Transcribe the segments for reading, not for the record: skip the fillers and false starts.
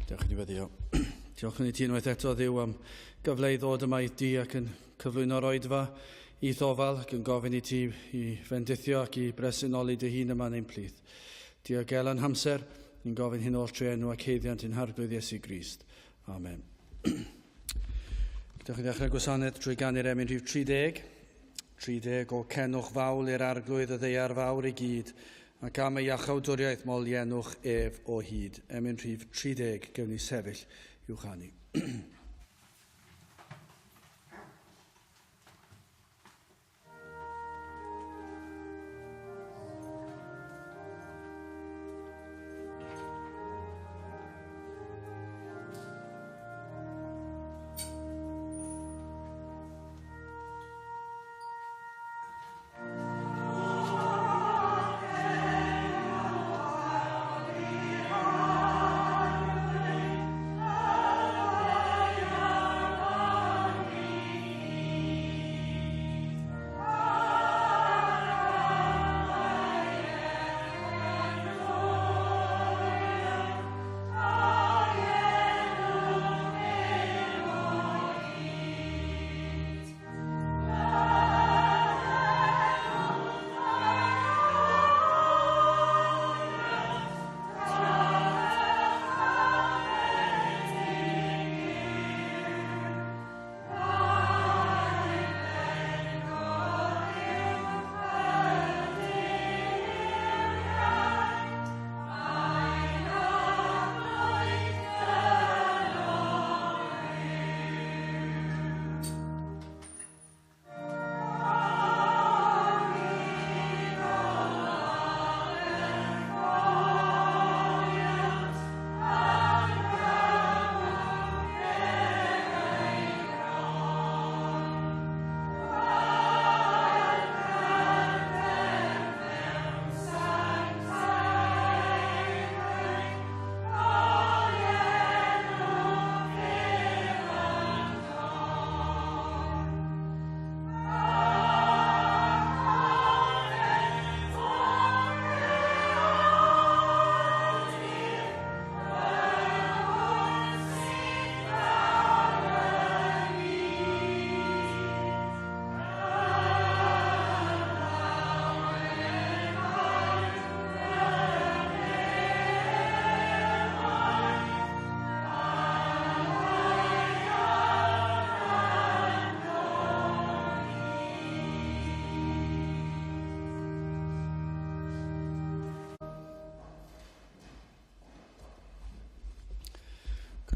Dewch i ni weddio. Diolch yn i ti unwaith eto, Dduw, am gyfle i ddod yma i di ac yn cyflwyno'r oedfa i ddofal ac yn gofyn i ti i fendithio ac i bresenoli dy hun yma yn ein plith. Diogel yn hamser, ni'n gofyn hyn oll trwy enw ac heiddiant ein Harglwydd Iesu Grist. Amen. Dewch i ddechrau gwasanaeth trwy ganu'r emyn rhif 30. 30 o cenwch fawl i'r Arglwydd y ddaear fawr i gyd, ac am ei iachawdwriaeth moliennwch ef o hyd. Emyn rhif 30, gewn ni sefyll i'w chanu.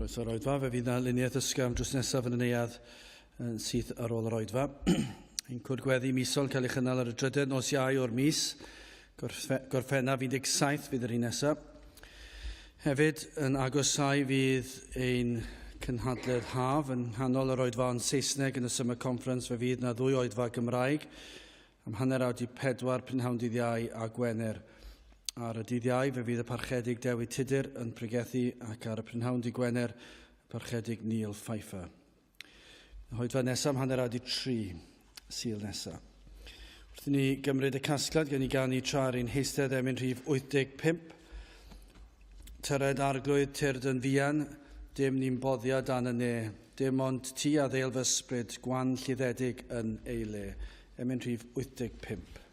Croeso'r oedfa, fe fydd yna luniaeth ysgafn drws nesaf yn y neuadd yn syth ar ôl yr oedfa. Ein cwrdd gweddi misol cael ei chynnal ar y drydedd nos Iau o'r mis, Gorffennaf 17 fydd yr un nesaf. Hefyd, yn agosau fydd ein cynhadledd haf yn nghanol yr oedfa yn Saesneg yn y Summer Conference, fe fydd na ddwy oedfa Gymraeg am 3:30 prynhawn dydd Iau a Gwener. Ar y dydd Iau fe fydd y Parchedig Dewi Tudur yn pregethu ac ar y prynhawn dydd Gwener y Parchedig Neil Pfeiffer. Y hoedfa nesaf am 2:30 Sul nesaf. Wrth i ni gymryd y casgliad, gen i ganu tra ar ein heistedd emyn rhif 85. Tyred Arglwydd tyrd yn fuan, dim ni'n boddia dan y ne. Dim ond ti a ddeil fy ysbryd, gwan lluddedig yn ei le. Emyn rhif 85.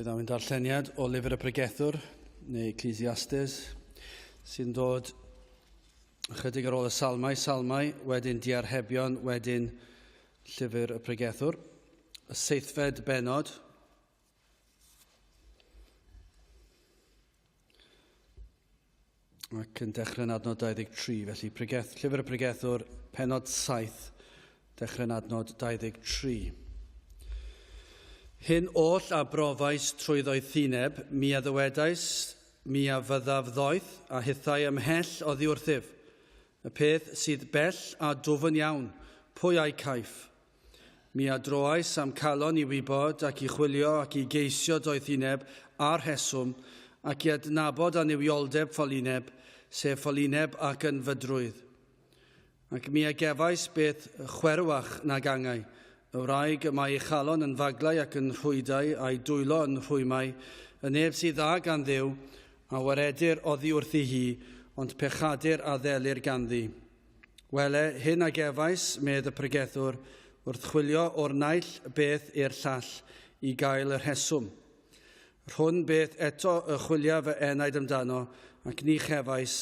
Fe ddaw ein darlleniad o Lyfr y Pregethwr, neu Ecclesiastes, sy'n dod ychydig ar ôl y Salmau, Salmau, wedyn Diarhebion, wedyn Llyfr y Pregethwr. Y seithfed bennod. Ac yn dechrau yn adnod 23, felly pregeth, Llyfr y Pregethwr, penod 7, dechrau yn adnod 23. Hyn oll a brofais trwy ddoethineb, mi a ddywedais, mi a fyddaf ddoeth, a hithau ymhell oddi wrthyf. Y peth sydd bell a dwfn iawn, pwy a'i caiff? Mi a droais am calon i wybod ac i chwilio ac i geisio doethineb a rheswm, ac i adnabod annuwioldeb ffolineb, sef ffolineb ac ynfydrwydd. Ac mi a gefais beth chwerwach nag angau, y wraig y mae ei chalon yn faglau ac yn rhwydau, a'i dwylo yn rhwymau, y neb sydd dda gan Dduw, a waredir oddi wrthi hi, ond pechadur a ddelir ganddi. Wele, hyn a gefais, medd y pregethwr, wrth chwilio o'r naill beth i'r llall i gael y rheswm. Rhwn beth eto y chwilia fy enaid amdano, ac ni chefais,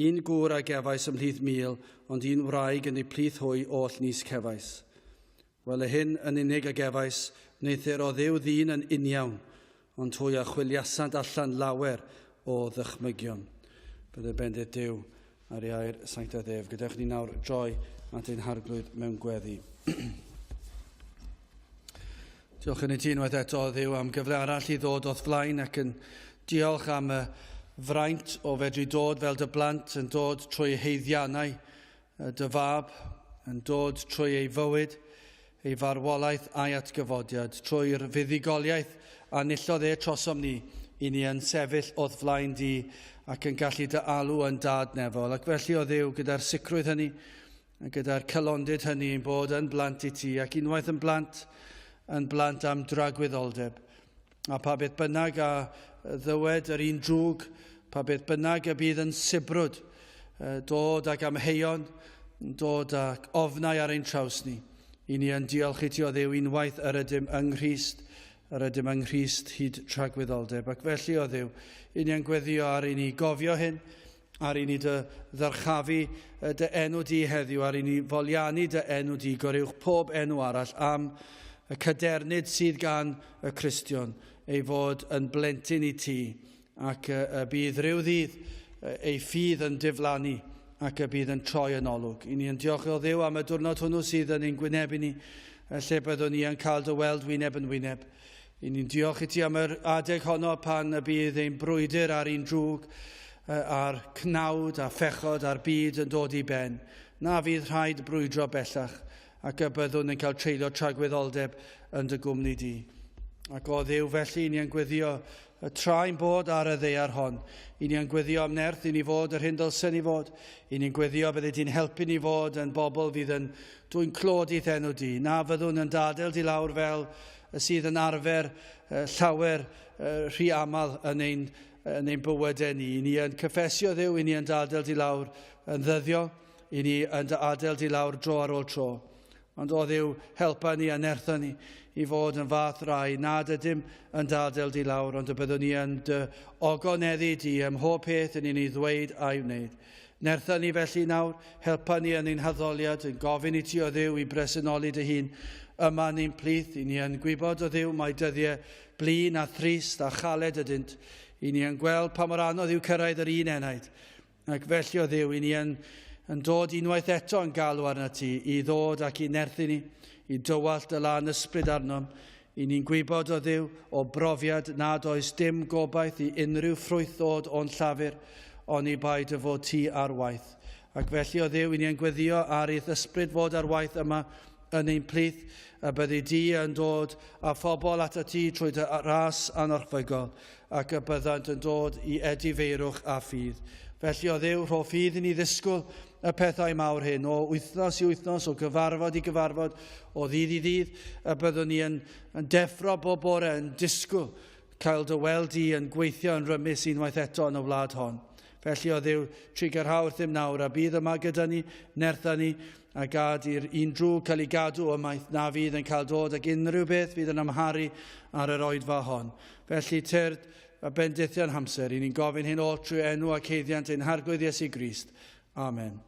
un gŵr a gefais ymhlith mil, ond un wraig yn eu plith hwy oll nis cefais. Wele hyn yn unig a gefais, wneuthur o Dduw ddyn yn uniawn, ond hwy a chwiliasant allan lawer o ddychmygion. Byddai bendith Duw ar ei air sanctaidd ef. Gadewch ni nawr droi at ein harglwydd mewn gweddi. Diolch yn i ti unwaith eto, Dduw, am gyfle arall i ddod o'th flaen ac yn diolch am y fraint o fedru dod fel dy blant yn dod trwy heiddiannau dy fab yn dod trwy ei fywyd, ei farwolaeth a'i atgyfodiad, trwy'r fuddugoliaeth a nillodd e trosom ni, i ni yn sefyll o'th flaen di ac yn gallu dy alw yn dad nefol. Ac felly o Dduw, gyda'r sicrwydd hynny, a gyda'r cylondid hynny ein bod yn blant i ti, ac unwaith yn blant, yn blant am dragwyddoldeb. A pa beth bynnag a ddywed yr un drwg, pa beth bynnag y bydd yn sibrwd, dod ag amheuon, dod ag ofnau ar ein traws ni. I ni yn diolch i ti o Dduw unwaith yr ydym yng Nghrist, yr ydym yng Nghrist hyd tragwyddoldeb. Ac felly o Dduw, i ni yn gweddio ar i ni gofio hyn, ar i ni dy ddyrchafu dy enw di heddiw, ar i ni foliannu dy enw di goruwch pob enw arall am y cadernid sydd gan y Cristion, ei fod yn blentyn i ti, ac y bydd rhyw ddydd ei ffydd yn diflannu ac y bydd yn troi yn olwg. I ni yn diolch o Dduw am y diwrnod hwnnw sydd yn ein gwynebu ni, lle byddwn ni yn cael dy weld wyneb yn wyneb. I ni'n diolch i ti am yr adeg honno pan y bydd ein brwydr ar un drwg, a'r cnawd a phechod a'r byd yn dod i ben. Na fydd rhaid brwydro bellach, ac y byddwn yn cael treulio tragwyddoldeb yn dy gwmni di. Ac o Dduw, felly, i ni yn gweddio y tra'n bod ar y ddaear hon. I ni yn gweddio am nerth i ni fod yr hyn dylsen ni fod. I ni'n gweddio bydde di'n helpu ni fod yn bobl fydd yn dwyn clod i'th enw di. Na fyddwn yn dadel di lawr fel y sydd yn arfer llawer rhy aml yn ein, yn ein bywydau ni. I ni yn cyffesio Dduw, i ni yn adael di lawr yn ddyddiol, i ni yn dy adael di lawr dro ar ôl tro. Ond o Dduw, helpa ni a nertha ni i fod yn fath rai nad ydym yn dadael di lawr, ond y byddwn ni yn dy ogoneddu di ym mhob peth yn i ni ddweud a'i wneud. Nertha ni felly nawr, helpa ni yn ein haddoliad, yn gofyn i ti o Dduw i bresenoli dy hun yma yn ein plith. I ni yn gwybod o Dduw mai dyddiau blin a thrist a chaled ydynt. I ni yn gweld pa mor anodd yw cyrraedd yr un enaid. Ac felly o Dduw, i ni yn, yn dod unwaith eto yn galw arnat ti i ddod ac i nerthu ni, i dywallt dy lân ysbryd arnom. I ni'n gwybod o Dduw, o brofiad, nad oes dim gobaith i unrhyw ffrwyth ddod o'n llafur, oni bai dy fod ti ar waith. Ac felly, o Dduw, i ni yn gweddio ar i'th ysbryd fod ar waith yma yn ein plith, y byddi di yn dod â phobl atat ti trwy dy ras anorchfygol, ac y byddant yn dod i edifeirwch a ffydd. Felly, o Dduw, rho ffydd i ni ddisgwyl y pethau mawr hyn, o wythnos i wythnos, o gyfarfod i gyfarfod, o ddydd i ddydd, y byddwn ni yn, yn deffro bob bore yn disgwyl cael dy weld di yn gweithio yn rymus unwaith eto yn y wlad hon. Felly o Dduw, trugarha wrthym nawr, a bydd yma gyda ni, nertha ni, a gad i'r un drwg cael ei gadw ymaith, na fydd yn cael dod ag unrhyw beth fydd yn amharu ar yr oedfa hon. Felly tyrd a bendithion hamser, i ni'n gofyn hyn oll trwy enw ac haeddiant ein Harglwydd Iesu Grist. Amen.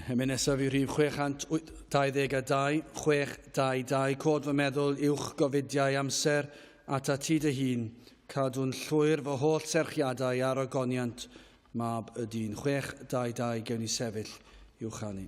Ein nesaf yw rhif 622, 622, cod fy meddwl uwch gofidiau amser at ati dy hun, cadw'n llwyr fy holl serchiadau ar ogoniant mab y dyn. 622, gewn ni sefyll i'w chanu.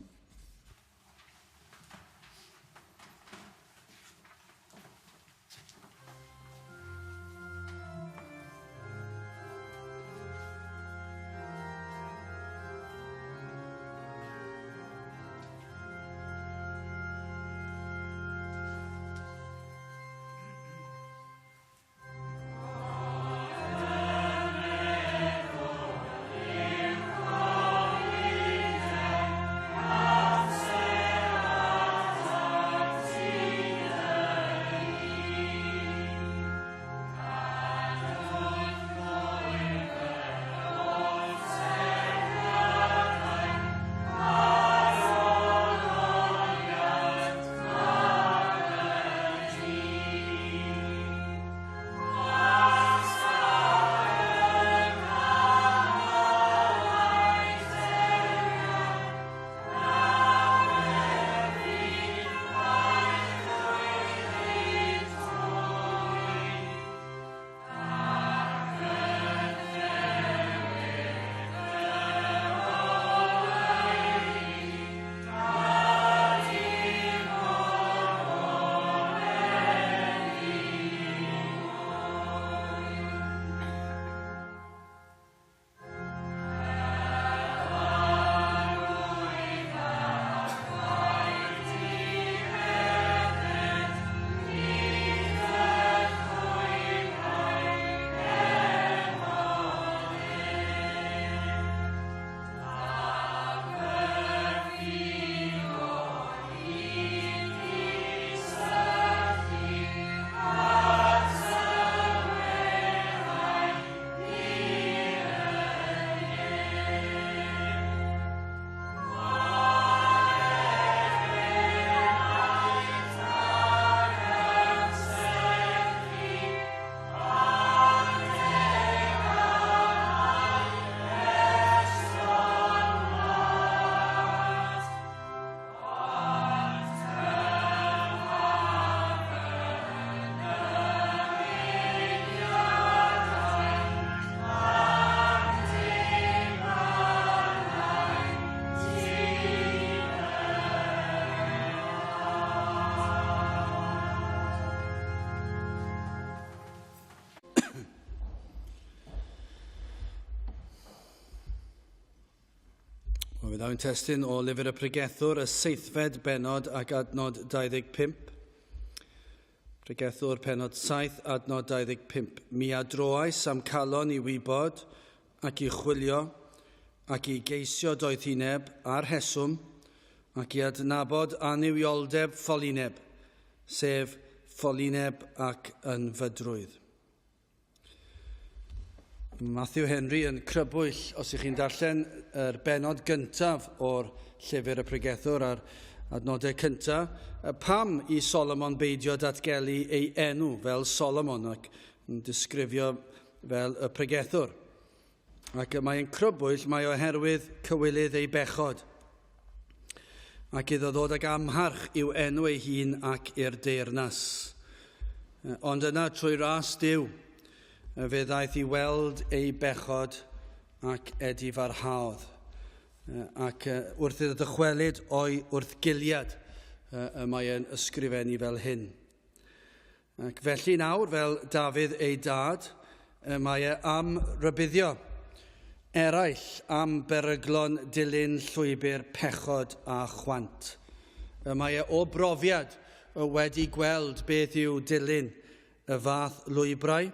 Wel, fe ddaw'n testun o lyfr y Pregethwr, y seithfed bennod ac adnod 25. Pregethwr pennod 7, adnod 25. Mi a droais am calon i wybod ac i chwilio ac i geisio doethineb a'r rheswm ac i adnabod annuwioldeb ffolineb, sef ffolineb ac ynfydrwydd. Matthew Henry yn crybwyll, os ych chi'n darllen yr benod gyntaf o'r llyfr y pregethwr a'r adnodau cyntaf, pam i Solomon beidio datgelu ei enw fel Solomon ac yn disgrifio fel y pregethwr. Ac y mae'n crybwyll mae oherwydd cywilydd ei bechod, ac iddo ddod ag amharch i'w enw ei hun ac i'r deyrnas. Ond yna, trwy ras Duw, fe ddaeth i weld ei bechod ac edifarhaodd. Ac wrth iddo ddychwelyd o'i wrthgiliad, y mae e'n ysgrifennu fel hyn. Ac felly nawr, fel Dafydd ei dad, mae e am rybuddio eraill am beryglon dilyn llwybr pechod a chwant. Mae e o brofiad wedi gweld beth yw dilyn y fath lwybrau,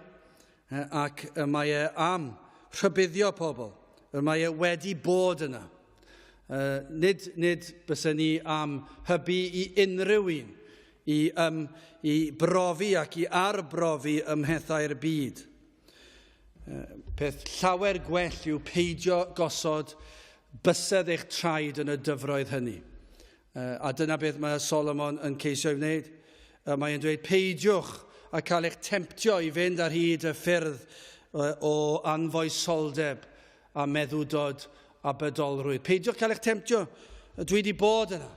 ac mae e am rhybuddio pobl. Mae e wedi bod yna. Nid, nid bysen ni am hybu i unrhyw un i, um, i brofi ac i arbrofi ym mhethau'r byd. Peth llawer gwell yw peidio gosod bysedd eich traed yn y dyfroedd hynny. A dyna beth mae Solomon yn ceisio ei wneud. Mae'n dweud peidiwch a cael eich temtio i fynd ar hyd y ffyrdd o anfoesoldeb a meddwdod a bydolrwydd. Peidiwch cael eich temtio. Dwi wedi bod yna.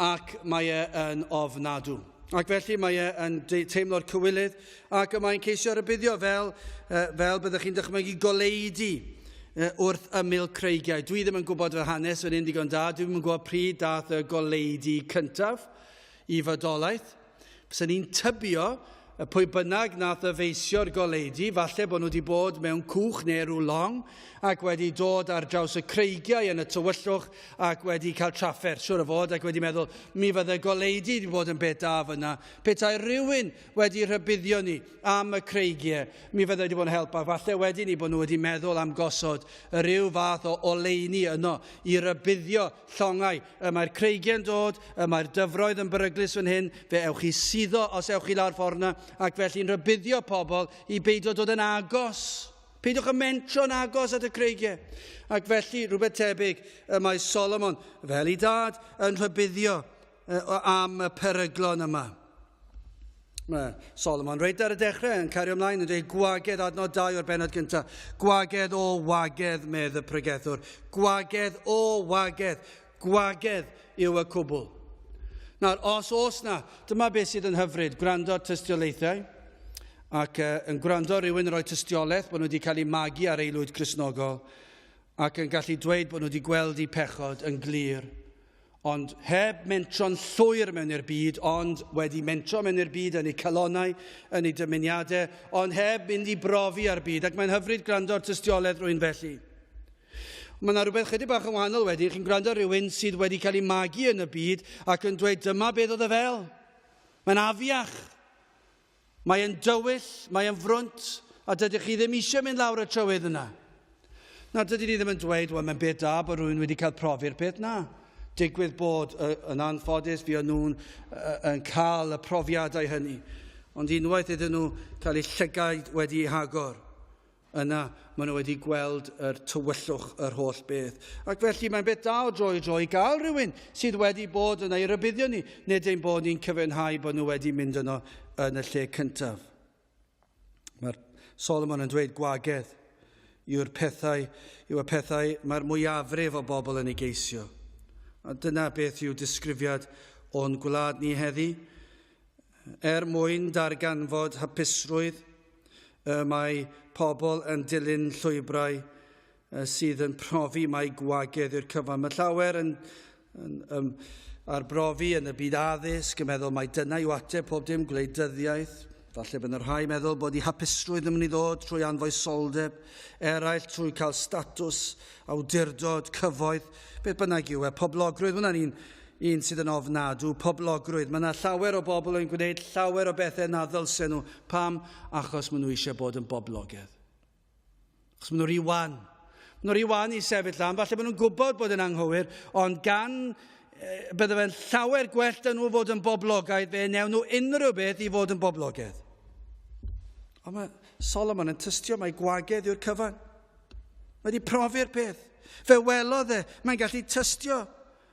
Ac mae e yn ofnadw. Ac felly mae e yn teimlo'r cywilydd ac mae'n ceisio rhybuddio fel, fel byddwch chi'n dychmygu goleudy wrth ymyl creigiau. Dwi ddim yn gwybod fy hanes fan hyn digon da, dwi ddim yn gwybod pryd dath y goleudy cyntaf i fodolaeth. Bysen ni'n tybio y pwy bynnag nath ddyfeisio'r goleudy, falle bod nhw wedi bod mewn cwch neu rhyw long ac wedi dod ar draws y creigiau yn y tywyllwch ac wedi cael trafferth, siwr o fod, ac wedi meddwl, mi fydde goleudy wedi bod yn beth da fyna. Petai rhywun wedi rhybuddio ni am y creigiau, mi fydde wedi bod yn help, a falle wedyn ni bod nhw wedi meddwl am gosod y rhyw fath o oleuni yno i rybuddio llongau. Y mae'r creigiau'n dod, y mae'r dyfroedd yn beryglus fan hyn, fe ewch chi suddo os ewch chi lawr ffordd yna, ac felly'n rhybuddio pobl i beidio dod yn agos. Peidiwch yn mentro'n agos at y creigiau. Ac felly, rhywbeth tebyg, y mae Solomon, fel ei dad, yn rhybuddio am y peryglon yma. Mae Solomon reit ar y dechrau yn cario ymlaen yn dweud gwagedd adnod 2 o'r bennod gyntaf. Gwagedd o wagedd, medd y pregethwr. Gwagedd o wagedd. Gwagedd yw y cwbl. Nawr, os oes na, dyma beth sydd yn hyfryd, gwrando ar tystiolaethau, ac uh, yn gwrando ar rhywun yn rhoi tystiolaeth bod nhw wedi cael eu magu ar aelwyd Cristnogol, ac yn gallu dweud bod nhw wedi gweld eu pechod yn glir ond heb mentro'n llwyr mewn i'r byd, ond wedi mentro mewn i'r byd yn eu calonnau, yn eu dymuniadau, ond heb mynd i brofi ar byd, ac mae'n hyfryd gwrando ar tystiolaeth rwy'n felly. Mae yna rhywbeth chydig bach yn wahanol wedyn, chi'n gwrando ar rhywun sydd wedi cael ei magu yn y byd ac yn dweud dyma beth oedd e fel. Mae'n afiach. Mae e'n dywyll, mae e'n frwnt, a dydych chi ddim eisiau mynd lawr y trywydd yna. Na, dydyn ni ddim yn dweud, wel, mae'n beth da bod rhywun wedi cael profi'r peth. Na, digwydd bod yn anffodus, fi o'n nhw'n yn cael y profiadau hynny. Ond unwaith iddyn nhw cael eu llygaid wedi hagor, yna maen nhw wedi gweld yr tywyllwch yr holl beth. Ac felly mae'n beth da o dro i dro i gael rhywun sydd wedi bod yna i rybuddio ni, nid ein bod ni'n cyfiawnhau bod nhw wedi mynd yno yn y lle cyntaf. Mae'r Solomon yn dweud gwagedd yw'r pethau, yw y pethau mae'r mwyafrif o bobl yn ei geisio. A dyna beth yw disgrifiad o'n gwlad ni heddi. Er mwyn darganfod hapusrwydd, y mae pobl yn dilyn llwybrau sydd yn profi mai gwagedd yw'r cyfan. Mae llawer yn, yn, yn arbrofi yn y byd addysg, yn meddwl mai dyna yw ateb pob dim, gwleidyddiaeth. Falle bydd y rhai meddwl bod eu hapusrwydd yn mynd i ddod trwy anfoesoldeb, eraill trwy cael statws, awdurdod, cyfoeth, beth bynnag yw e, poblogrwydd. Mae hwnna'n un, un sydd yn ofnadw, poblogrwydd. Mae yna llawer o bobl yn gwneud llawer o bethau na ddylsen nhw. Pam? Achos maen nhw eisiau bod yn boblogaidd. Achos maen nhw rhy wan. Maen nhw rhy wan i sefyll lan. Falle maen nhw'n gwybod bod yn anghywir, ond gan bydde fe'n llawer gwell dyn nhw fod yn boblogaidd, fe newn nhw unrhyw beth i fod yn boblogaidd. Ond mae Solomon yn tystio mai gwagedd yw'r cyfan. Mae wedi profi'r peth. Fe welodd e, mae'n gallu tystio.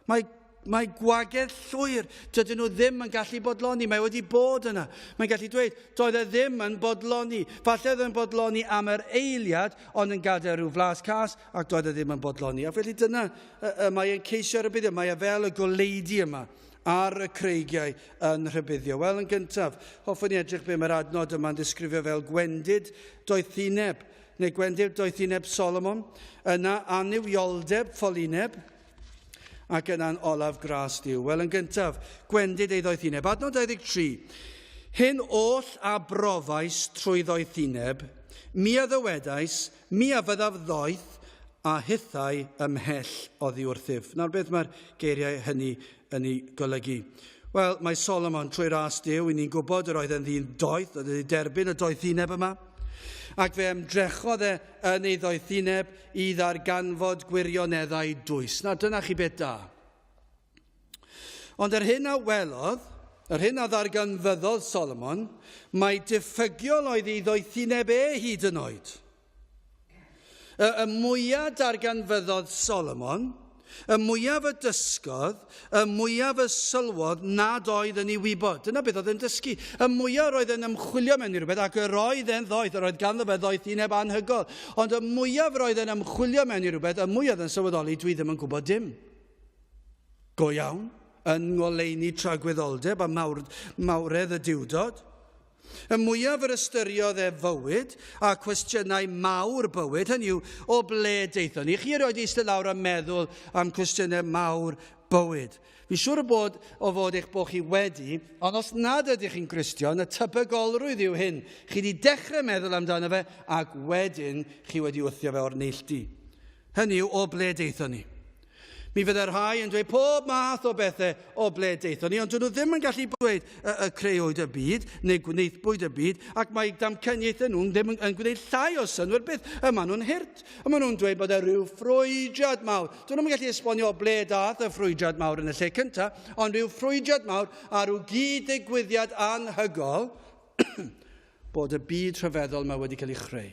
Mae, mae gwagedd llwyr. Dydyn nhw ddim yn gallu bodloni. Mae wedi bod yna. Mae'n gallu dweud, doedd e ddim yn bodloni. Falle oedd yn bodloni am yr eiliad, ond yn gadael rhyw flas cas, ac doedd e ddim yn bodloni. A felly dyna y, y mae e'n ceisio rhybuddio. Mae e fel y goleudy yma ar y creigiau yn rhybuddio. Wel, yn gyntaf, hoffwn i edrych be mae'r adnod yma'n disgrifio fel gwendid doethineb, neu gwendid doethineb Solomon, yna annuwioldeb ffolineb, ac yna'n olaf gras Duw. Wel, yn gyntaf, gwendid ei ddoethineb. Adnod 23. Hyn oll a brofais trwy ddoethineb, mi a ddywedais, mi a fyddaf ddoeth, a hithau ymhell oddi wrthyf. Nawr, beth mae'r geiriau hynny yn ei golygu? Wel, mae Solomon trwy ras Duw, i ni'n gwybod yr oedd e'n ddyn doeth, oedd wedi derbyn y doethineb yma. Ac fe ymdrechodd e yn ei ddoethineb i ddarganfod gwirioneddau dwys. Na, dyna chi beth da. Ond yr hyn a welodd, yr hyn a ddarganfyddodd Solomon, mae diffygiol oedd ei ddoethineb e hyd yn oed. Y, y mwyaf darganfyddodd Solomon, y mwyaf y dysgodd, y mwyaf y sylwodd nad oedd yn ei wybod. Dyna beth oedd yn dysgu. Y mwyaf roedd yn ymchwilio mewn i rhywbeth, ac yr oedd e'n ddoeth, yr oedd ganddo fe ddoethineb anhygoel. Ond y mwyaf roedd yn ymchwilio mewn i rhywbeth, y mwyaf oedd yn sylweddoli, dwi ddim yn gwybod dim. Go iawn, yn ngoleuni tragwyddoldeb a mawr, mawredd y Duwdod. Y mwyaf yr ystyriodd e fywyd a cwestiynau mawr bywyd, hynny yw, o ble daethon ni? Chi erioed eistedd lawr a meddwl am cwestiynau mawr bywyd? Fi'n siŵr o bod o fod eich bod chi wedi, ond os nad ydych chi'n Gristion, y tebygolrwydd yw hyn. Chi wedi dechrau meddwl amdano fe ac wedyn chi wedi wthio fe o'r neilltu. Hynny yw, o ble daethon ni? Mi fydde rhai yn dweud pob math o bethau o ble daethon ni, ond dyn nhw ddim yn gallu dweud y, y creuwyd y byd neu gwneithbwyd y byd, ac mae damcaniaethau nhw'n ddim yn, yn gwneud llai o synnwyr byth. Y maen nhw'n hurt. Y maen nhw'n dweud bod e rhyw ffrwydrad mawr. Dyn nhw'n gallu esbonio o ble dath y ffrwydrad mawr yn y lle cyntaf, ond rhyw ffrwydrad mawr a rhyw gyd-ddigwyddiad anhygol bod y byd rhyfeddol yma wedi cael ei chreu.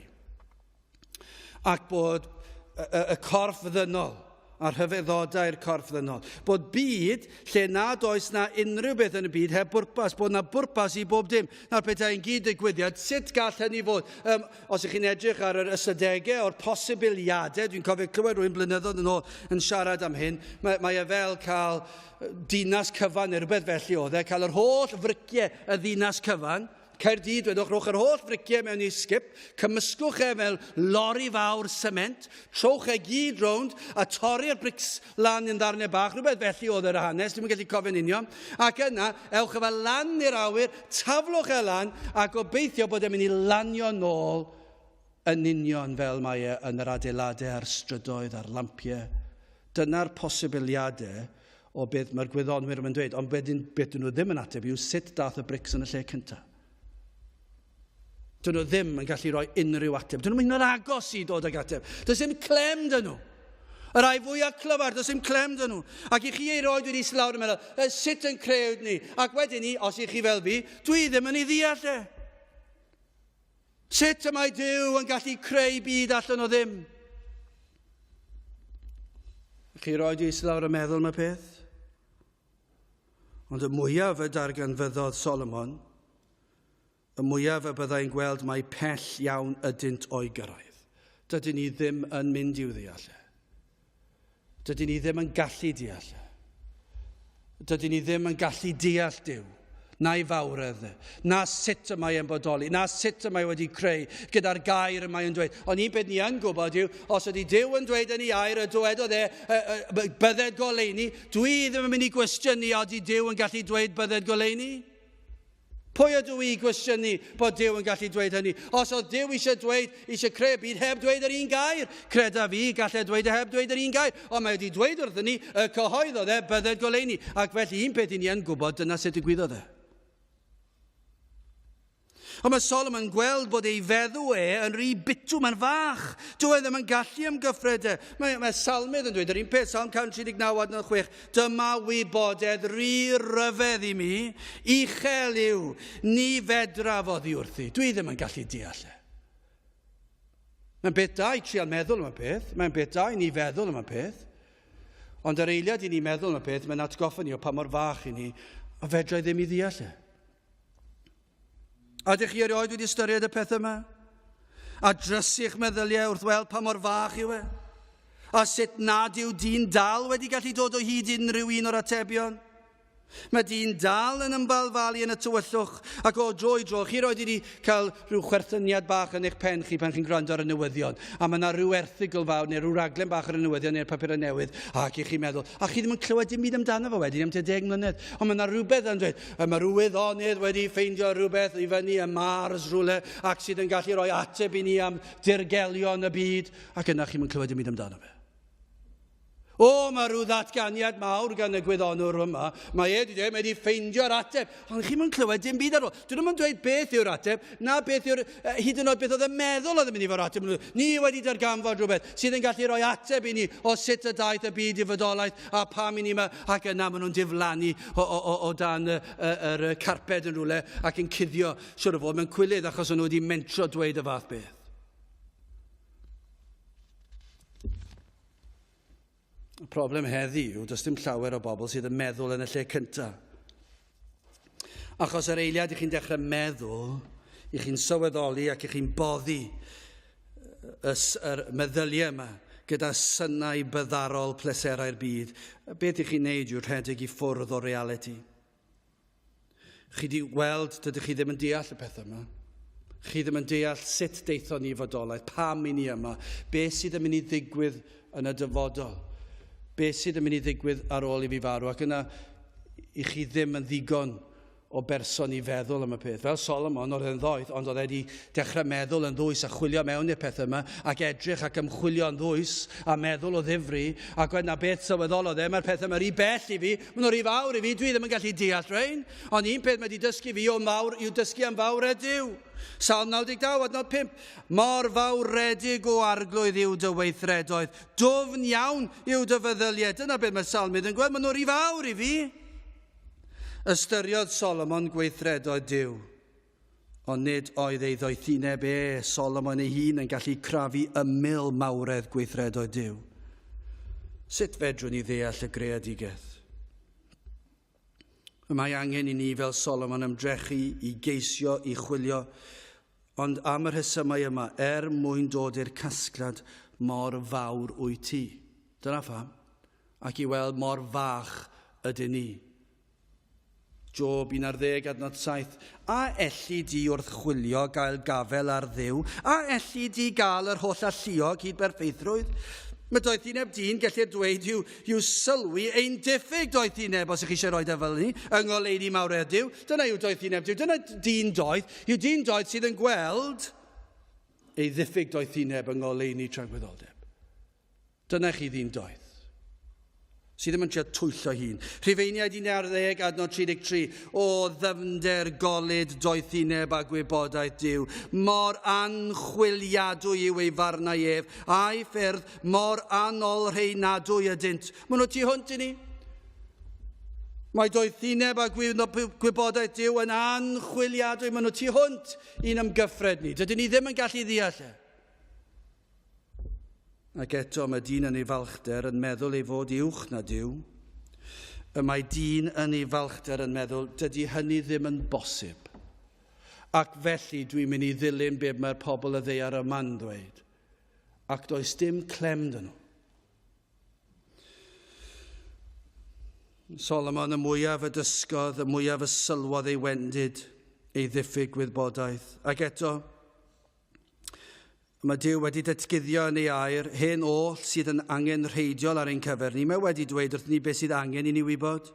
Ac bod y, y, y corff ddynol a rhyfeddodau'r corff ddynol. Bod byd lle nad oes na unrhyw beth yn y byd heb bwrpas, bod na bwrpas i bob dim. Nawr petai'n gyd digwyddiad, sut gall hynny fod? Um, os ych chi'n edrych ar yr ystadegau o'r posibiliadau, dwi'n cofio clywed rhywun blynyddoedd yn ôl yn siarad am hyn, mae, mae e fel cael dinas cyfan neu rhywbeth felly oedd e, cael yr holl friciau y ddinas cyfan, Caerdydd, dwedwch, rhowch yr holl friciau mewn i sgip, cymysgwch e fel lori fawr sement, trowch e gyd rownd a torri'r brics lan yn ddarnau bach, rhywbeth felly oedd yr hanes, dwi'n gallu cofio'n union. Ac yna, ewch efo lan i'r awyr, taflwch e lan, a gobeithio bod e'n mynd i lanio nôl yn union fel mae e yn yr adeiladau a'r strydoedd a'r lampiau. Dyna'r posibiliadau o beth mae'r gwyddonwyr yma'n dweud, ond wedyn beth dyn nhw ddim yn ateb yw sut dath y brics yn y lle cyntaf. Dyn nhw ddim yn gallu rhoi unrhyw ateb. Dyn nhw'n mynd yn agos i dod ag ateb. Does dim clem dyn nhw. Y rhai fwyaf clyfar, does dim clem dyn nhw. Ac i chi ei roed wedi eistedd lawr yn meddwl, e, sut yn creuwyd ni? Ac wedyn ni, os i chi fel fi, dwi ddim yn ei ddeall e. Sut y mae Duw yn gallu creu byd allan o ddim? Chi roed i eistedd lawr yn meddwl am y peth? Ond y mwyaf y darganfyddodd Solomon, y mwyaf y byddai'n gweld mai pell iawn ydynt o'i gyrraedd. Dydyn ni ddim yn mynd i'w ddeall e. Dydyn ni ddim yn gallu deall e. Dydyn ni ddim yn gallu deall Duw, na'i fawredd e, na sut y mae e'n bodoli, na sut y mae wedi creu gyda'r gair y mae e'n dweud. Ond un beth ni yn gwybod yw, os ydy Duw yn dweud yn ei air y dywedodd e, bydded goleuni, dwi ddim yn mynd i gwestiynu ydy Duw yn gallu dweud bydded goleuni. Pwy ydw i gwestiynu bod Duw yn gallu dweud hynny? Os oedd Duw eisiau dweud, eisiau creu byd heb dweud yr un gair, credaf fi, gallai dweud e heb dweud yr un gair. Ond mae wedi dweud wrthyn ni, y cyhoeddodd e, bydded goleuni. Ac felly un peth i ni yn gwybod, dyna sut digwyddodd e. Ond mae Solomon yn gweld bod ei feddw e yn rhy bitw, mae'n fach. Dyw e ddim yn gallu ymgyffred e. Mae, mae Salmydd yn dweud yr un peth, Salm 139 adnod 6, Dyma wybodaeth rhy ryfedd i mi, uchel yw, ni fedraf oddi wrthi. Dwi ddim yn gallu deall e. Mae'n beth da i trial meddwl am y peth, mae'n beth da i ni feddwl am y peth, ond yr eiliad i ni meddwl am y peth, mae'n atgoffa ni o pa mor fach i ni, a fedra i ddim i ddeall e. A ydych chi erioed wedi ystyried y peth yma? A drysu'ch meddyliau wrth weld pa mor fach yw e? A sut nad yw dyn dal wedi gallu dod o hyd i unrhyw un o'r atebion? Mae dyn dal yn ymbalfalu yn y tywyllwch ac o dro i dro, chi roed wedi cael rhyw chwerthyniad bach yn eich pen chi pan chi'n gwrando ar y newyddion, a mae yna rhyw erthygl fawr neu rhyw raglen bach ar y newyddion neu'r papurau newydd, ac i chi'n meddwl, a chi ddim yn clywed dim byd amdano fo wedyn am tua 10 mlynedd, ond mae yna rhywbeth yn dweud, Mae rhyw wyddonydd wedi ffeindio rhywbeth i fyny ym Mars rhywle ac sydd yn gallu rhoi ateb i ni am dirgelion y byd, ac yna chi'm yn clywed dim byd amdano fe. O, mae rhyw ddatganiad mawr gan y gwyddonwr yma. Mae e wedi dweud, mae wedi ffeindio'r ateb. Ond chi'm yn clywed dim byd ar ôl. Dyn nhw'n dweud beth yw'r ateb, na beth yw'r, hyd yn oed beth oedd yn meddwl oedd yn mynd i fod ateb. Ni wedi darganfod rhywbeth sydd yn gallu rhoi ateb i ni o sut y daeth y byd i fodolaeth a pam i ni yma, ac yna maen nhw'n diflannu o, o, o, o dan y, y, yr carped yn rhywle ac yn cuddio, siwr o fod, mewn cwilydd achos o'n nhw wedi mentro dweud y fath beth. Y problem heddi yw, does dim llawer o bobl sydd yn meddwl yn y lle cyntaf. Achos yr eiliad i chi'n dechrau meddwl, i chi'n sylweddoli ac i chi'n boddi y, yr meddyliau yma gyda synau byddarol pleserau'r byd, beth i chi'n neud yw rhedeg i ffwrdd o realiti. Chi di weld, dydych chi ddim yn deall y pethau yma. Chi ddim yn deall sut deithon ni i fodolaeth, pam i ni yma, beth sydd yn mynd i ddigwydd yn y dyfodol, beth sydd yn mynd i ddigwydd ar ôl i fi farw, ac yna i chi ddim yn ddigon o berson i feddwl am y peth. Fel Solomon, oedd e'n ddoeth, ond oedd e wedi dechrau meddwl yn ddwys a chwilio mewn i'r pethau yma, ac edrych ac ymchwilio yn ddwys a meddwl o ddifri, ac wedyn beth sylweddolodd e, mae'r pethau yma rhy bell i fi, maen nhw rhy fawr i fi, dwi ddim yn gallu deall rhain. Ond un peth mae wedi dysgu fi o mawr yw dysgu am fawredd Duw. Salm 92, adnod 5. Mor fawredig o arglwydd yw dy weithredoedd, dwfn iawn yw dy feddyliau. Dyna beth mae salmydd yn gweld, maen nhw rhy fawr i fi. Ystyriodd Solomon gweithredoedd Duw, ond nid oedd ei ddoethineb e, Solomon ei hun, yn gallu crafu ymyl mawredd gweithredoedd Duw. Sut fedrwn ni ddeall y greadigaeth? Y mae angen i ni fel Solomon ymdrechu i geisio, i chwilio, ond am y rhesymau yma, er mwyn dod i'r casgliad mor fawr wyt ti. Dyna pham. Ac i weld mor fach ydyn ni. Job 11 adnod 7. A elli di wrth chwilio gael gafael ar Dduw? A elli di gael yr holl alluog hyd berffeithrwydd? Mae doethineb dyn, gellir dweud, yw, yw sylwi ein diffyg doethineb, os ych chi eisiau rhoi e fel ni, yng ngoleuni mawredd Duw. Dyna yw doethineb Duw. Dyna dyn doeth, yw dyn doeth sydd yn gweld ei ddiffyg doethineb yng ngoleuni tragwyddoldeb. Dyna chi ddyn doeth. Sydd ddim yn trio twyllo hun. Rhufeiniaid 11 adnod 33. O ddyfnder golud doethineb a gwybodaeth Duw. Mor anchwiliadwy yw ei farnau ef, a'i ffyrdd mor anolrheinadwy ydynt. Maen nhw tu hwnt i ni. Mae doethineb a gwybodaeth Duw yn anchwiliadwy. Maen nhw tu hwnt i'n ymgyffred ni. Dydyn ni ddim yn gallu ddeall e. Ac eto mae dyn yn ei falchder yn meddwl ei fod uwch na Duw. Y mae dyn yn ei falchder yn meddwl, dydy hynny ddim yn bosib. Ac felly dwi'n mynd i ddilyn be mae'r pobl y ddaear yma'n ddweud. Ac does dim clem dyn nhw. Solomon y mwyaf y dysgodd, y mwyaf y sylwodd ei wendid, ei ddiffyg gwybodaeth. Ac eto, Mae Duw wedi datguddio yn ei air hen oll sydd yn angenrheidiol ar ein cyfer ni. Mae wedi dweud wrth ni beth sydd angen i ni wybod.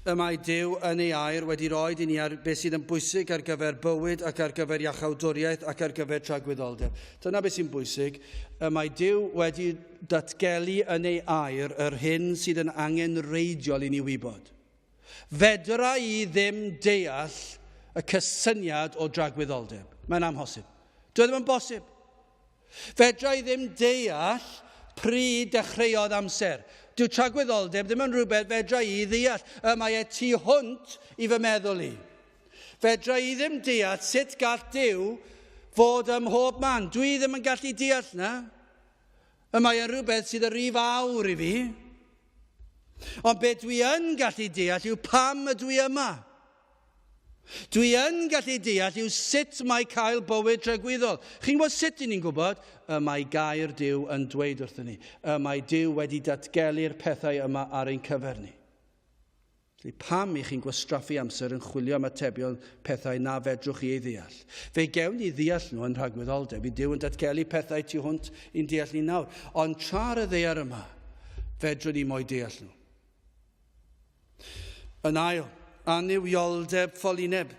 Y mae Duw yn ei air wedi rhoi i ni ar beth sydd yn bwysig ar gyfer bywyd ac ar gyfer iachawdwriaeth ac ar gyfer tragwyddoldeb. Dyna beth sy'n bwysig. Y mae Duw wedi datgelu yn ei air yr hyn sydd yn angenrheidiol i ni wybod. Fedra i ddim deall y cysyniad o dragwyddoldeb. Mae'n amhosib. Dwi e ddim yn bosib. Fedra i ddim deall pryd dechreuodd amser. Dyw tragwyddoldeb ddim yn rhywbeth fedra i ddeall. Y mae e tu hwnt i fy meddwl i. Fedra i ddim deall sut gall Duw fod ym mhob man. Dwi ddim yn gallu deall na. Y mae e'n rhywbeth sydd yn rhy fawr i fi. Ond beth dwi yn gallu deall yw pam ydw i yma. Dwi yn gallu deall yw sut mae cael bywyd tragwyddol. Chi'n gwybod sut i ni'n gwybod? Y mae gair Duw yn dweud wrthyn ni. Y mae Duw wedi datgelu'r pethau yma ar ein cyfer ni. Felly pam i chi'n gwastraffu amser yn chwilio am atebion pethau na fedrwch chi ei ddeall? Fe gewn ni ddeall nhw yn rhagwyddoldeb. Fydd Duw yn datgelu pethau tu hwnt i'n deall ni nawr. Ond tra ar y ddaear yma, fedrwn ni mo'i deall nhw. Yn ail, annuwioldeb ffolineb.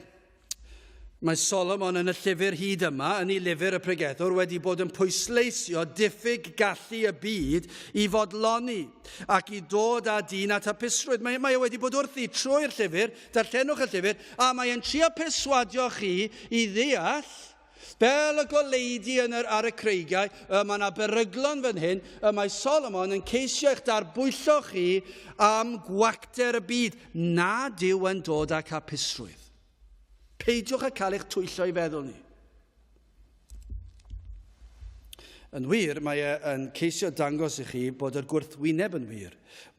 Mae Solomon yn y llyfr hyd yma, yn ei lyfr y pregethwr, wedi bod yn pwysleisio diffyg gallu y byd i fodloni ac i dod â dyn at hapusrwydd. Mae, mae e wedi bod wrthi trwy'r llyfr, darllenwch y llyfr, a mae e'n trio perswadio chi i ddeall Fel y goleudy yn yr, ar y creigiau, y mae yna beryglon fan hyn, y mae Solomon yn ceisio eich darbwyllo chi am gwacter y byd, nad yw yn dod â hapusrwydd. Peidiwch â cael eich twyllo i feddwl ni. Yn wir, mae e yn ceisio dangos i chi bod yr gwrthwyneb yn wir.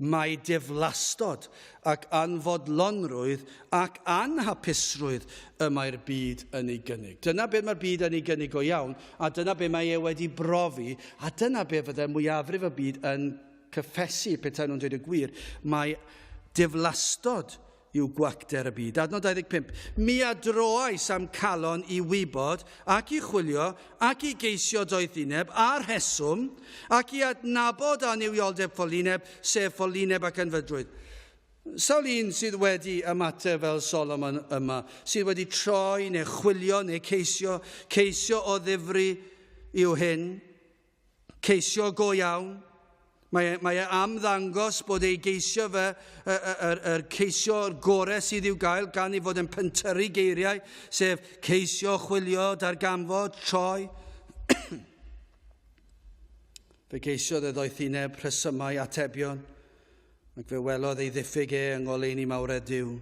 Mae diflastod ac anfodlonrwydd ac anhapusrwydd y mae'r byd yn ei gynnig. Dyna beth mae'r byd yn ei gynnig go iawn, a dyna beth mae e wedi brofi, a dyna beth fydde mwyafrif y byd yn cyffesu petai nhw'n dweud y gwir. Mae diflastod yw gwacter y byd. Adnod 25. Mi a droais am calon i wybod ac i chwilio ac i geisio doethineb a rheswm ac i adnabod annuwioldeb ffolineb, sef ffolineb ac ynfydrwydd. Sawl un sydd wedi ymateb fel Solomon yma, sydd wedi troi neu chwilio neu ceisio, ceisio o ddifri yw hyn, Ceisio go iawn. Mae, e, mae e am ddangos bod ei geisio fe, y, y, y, yr ceisio'r gorau sydd i'w gael gan ei fod yn pentyrru geiriau, sef ceisio, chwilio, darganfod, troi. fe geisiodd e ddoethineb, rhesymau, atebion, ac fe welodd ei ddiffyg e yng ngoleuni mawredd Duw.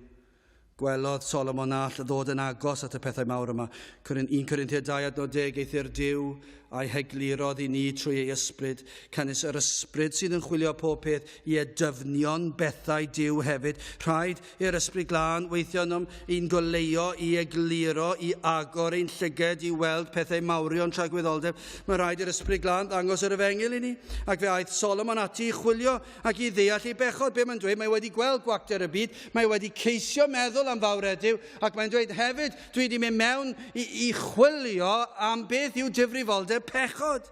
Gwelodd Solomon all ddod yn agos at y pethau mawr yma. 1 Corinthiaid 2 adnod 10, eithr Duw a'i heglurodd i ni trwy ei ysbryd, canys yr ysbryd sydd yn chwilio pob peth i edyfnion bethau Duw hefyd. Rhaid i'r ysbryd glân weithio ynom i'n goleuo, i egluro, i agor ein llyged i weld pethau mawrion tragwyddoldeb. Mae rhaid i'r ysbryd glân ddangos yr efengyl i ni. Ac fe aeth Solomon ati i chwilio ac i ddeall ei bechod. Be mae'n dweud? Mae wedi gweld gwacter y byd, mae wedi ceisio meddwl am fawredd Duw, ac mae'n dweud hefyd, dwi wedi mynd mewn i, i chwilio am beth yw difrifoldeb pechod.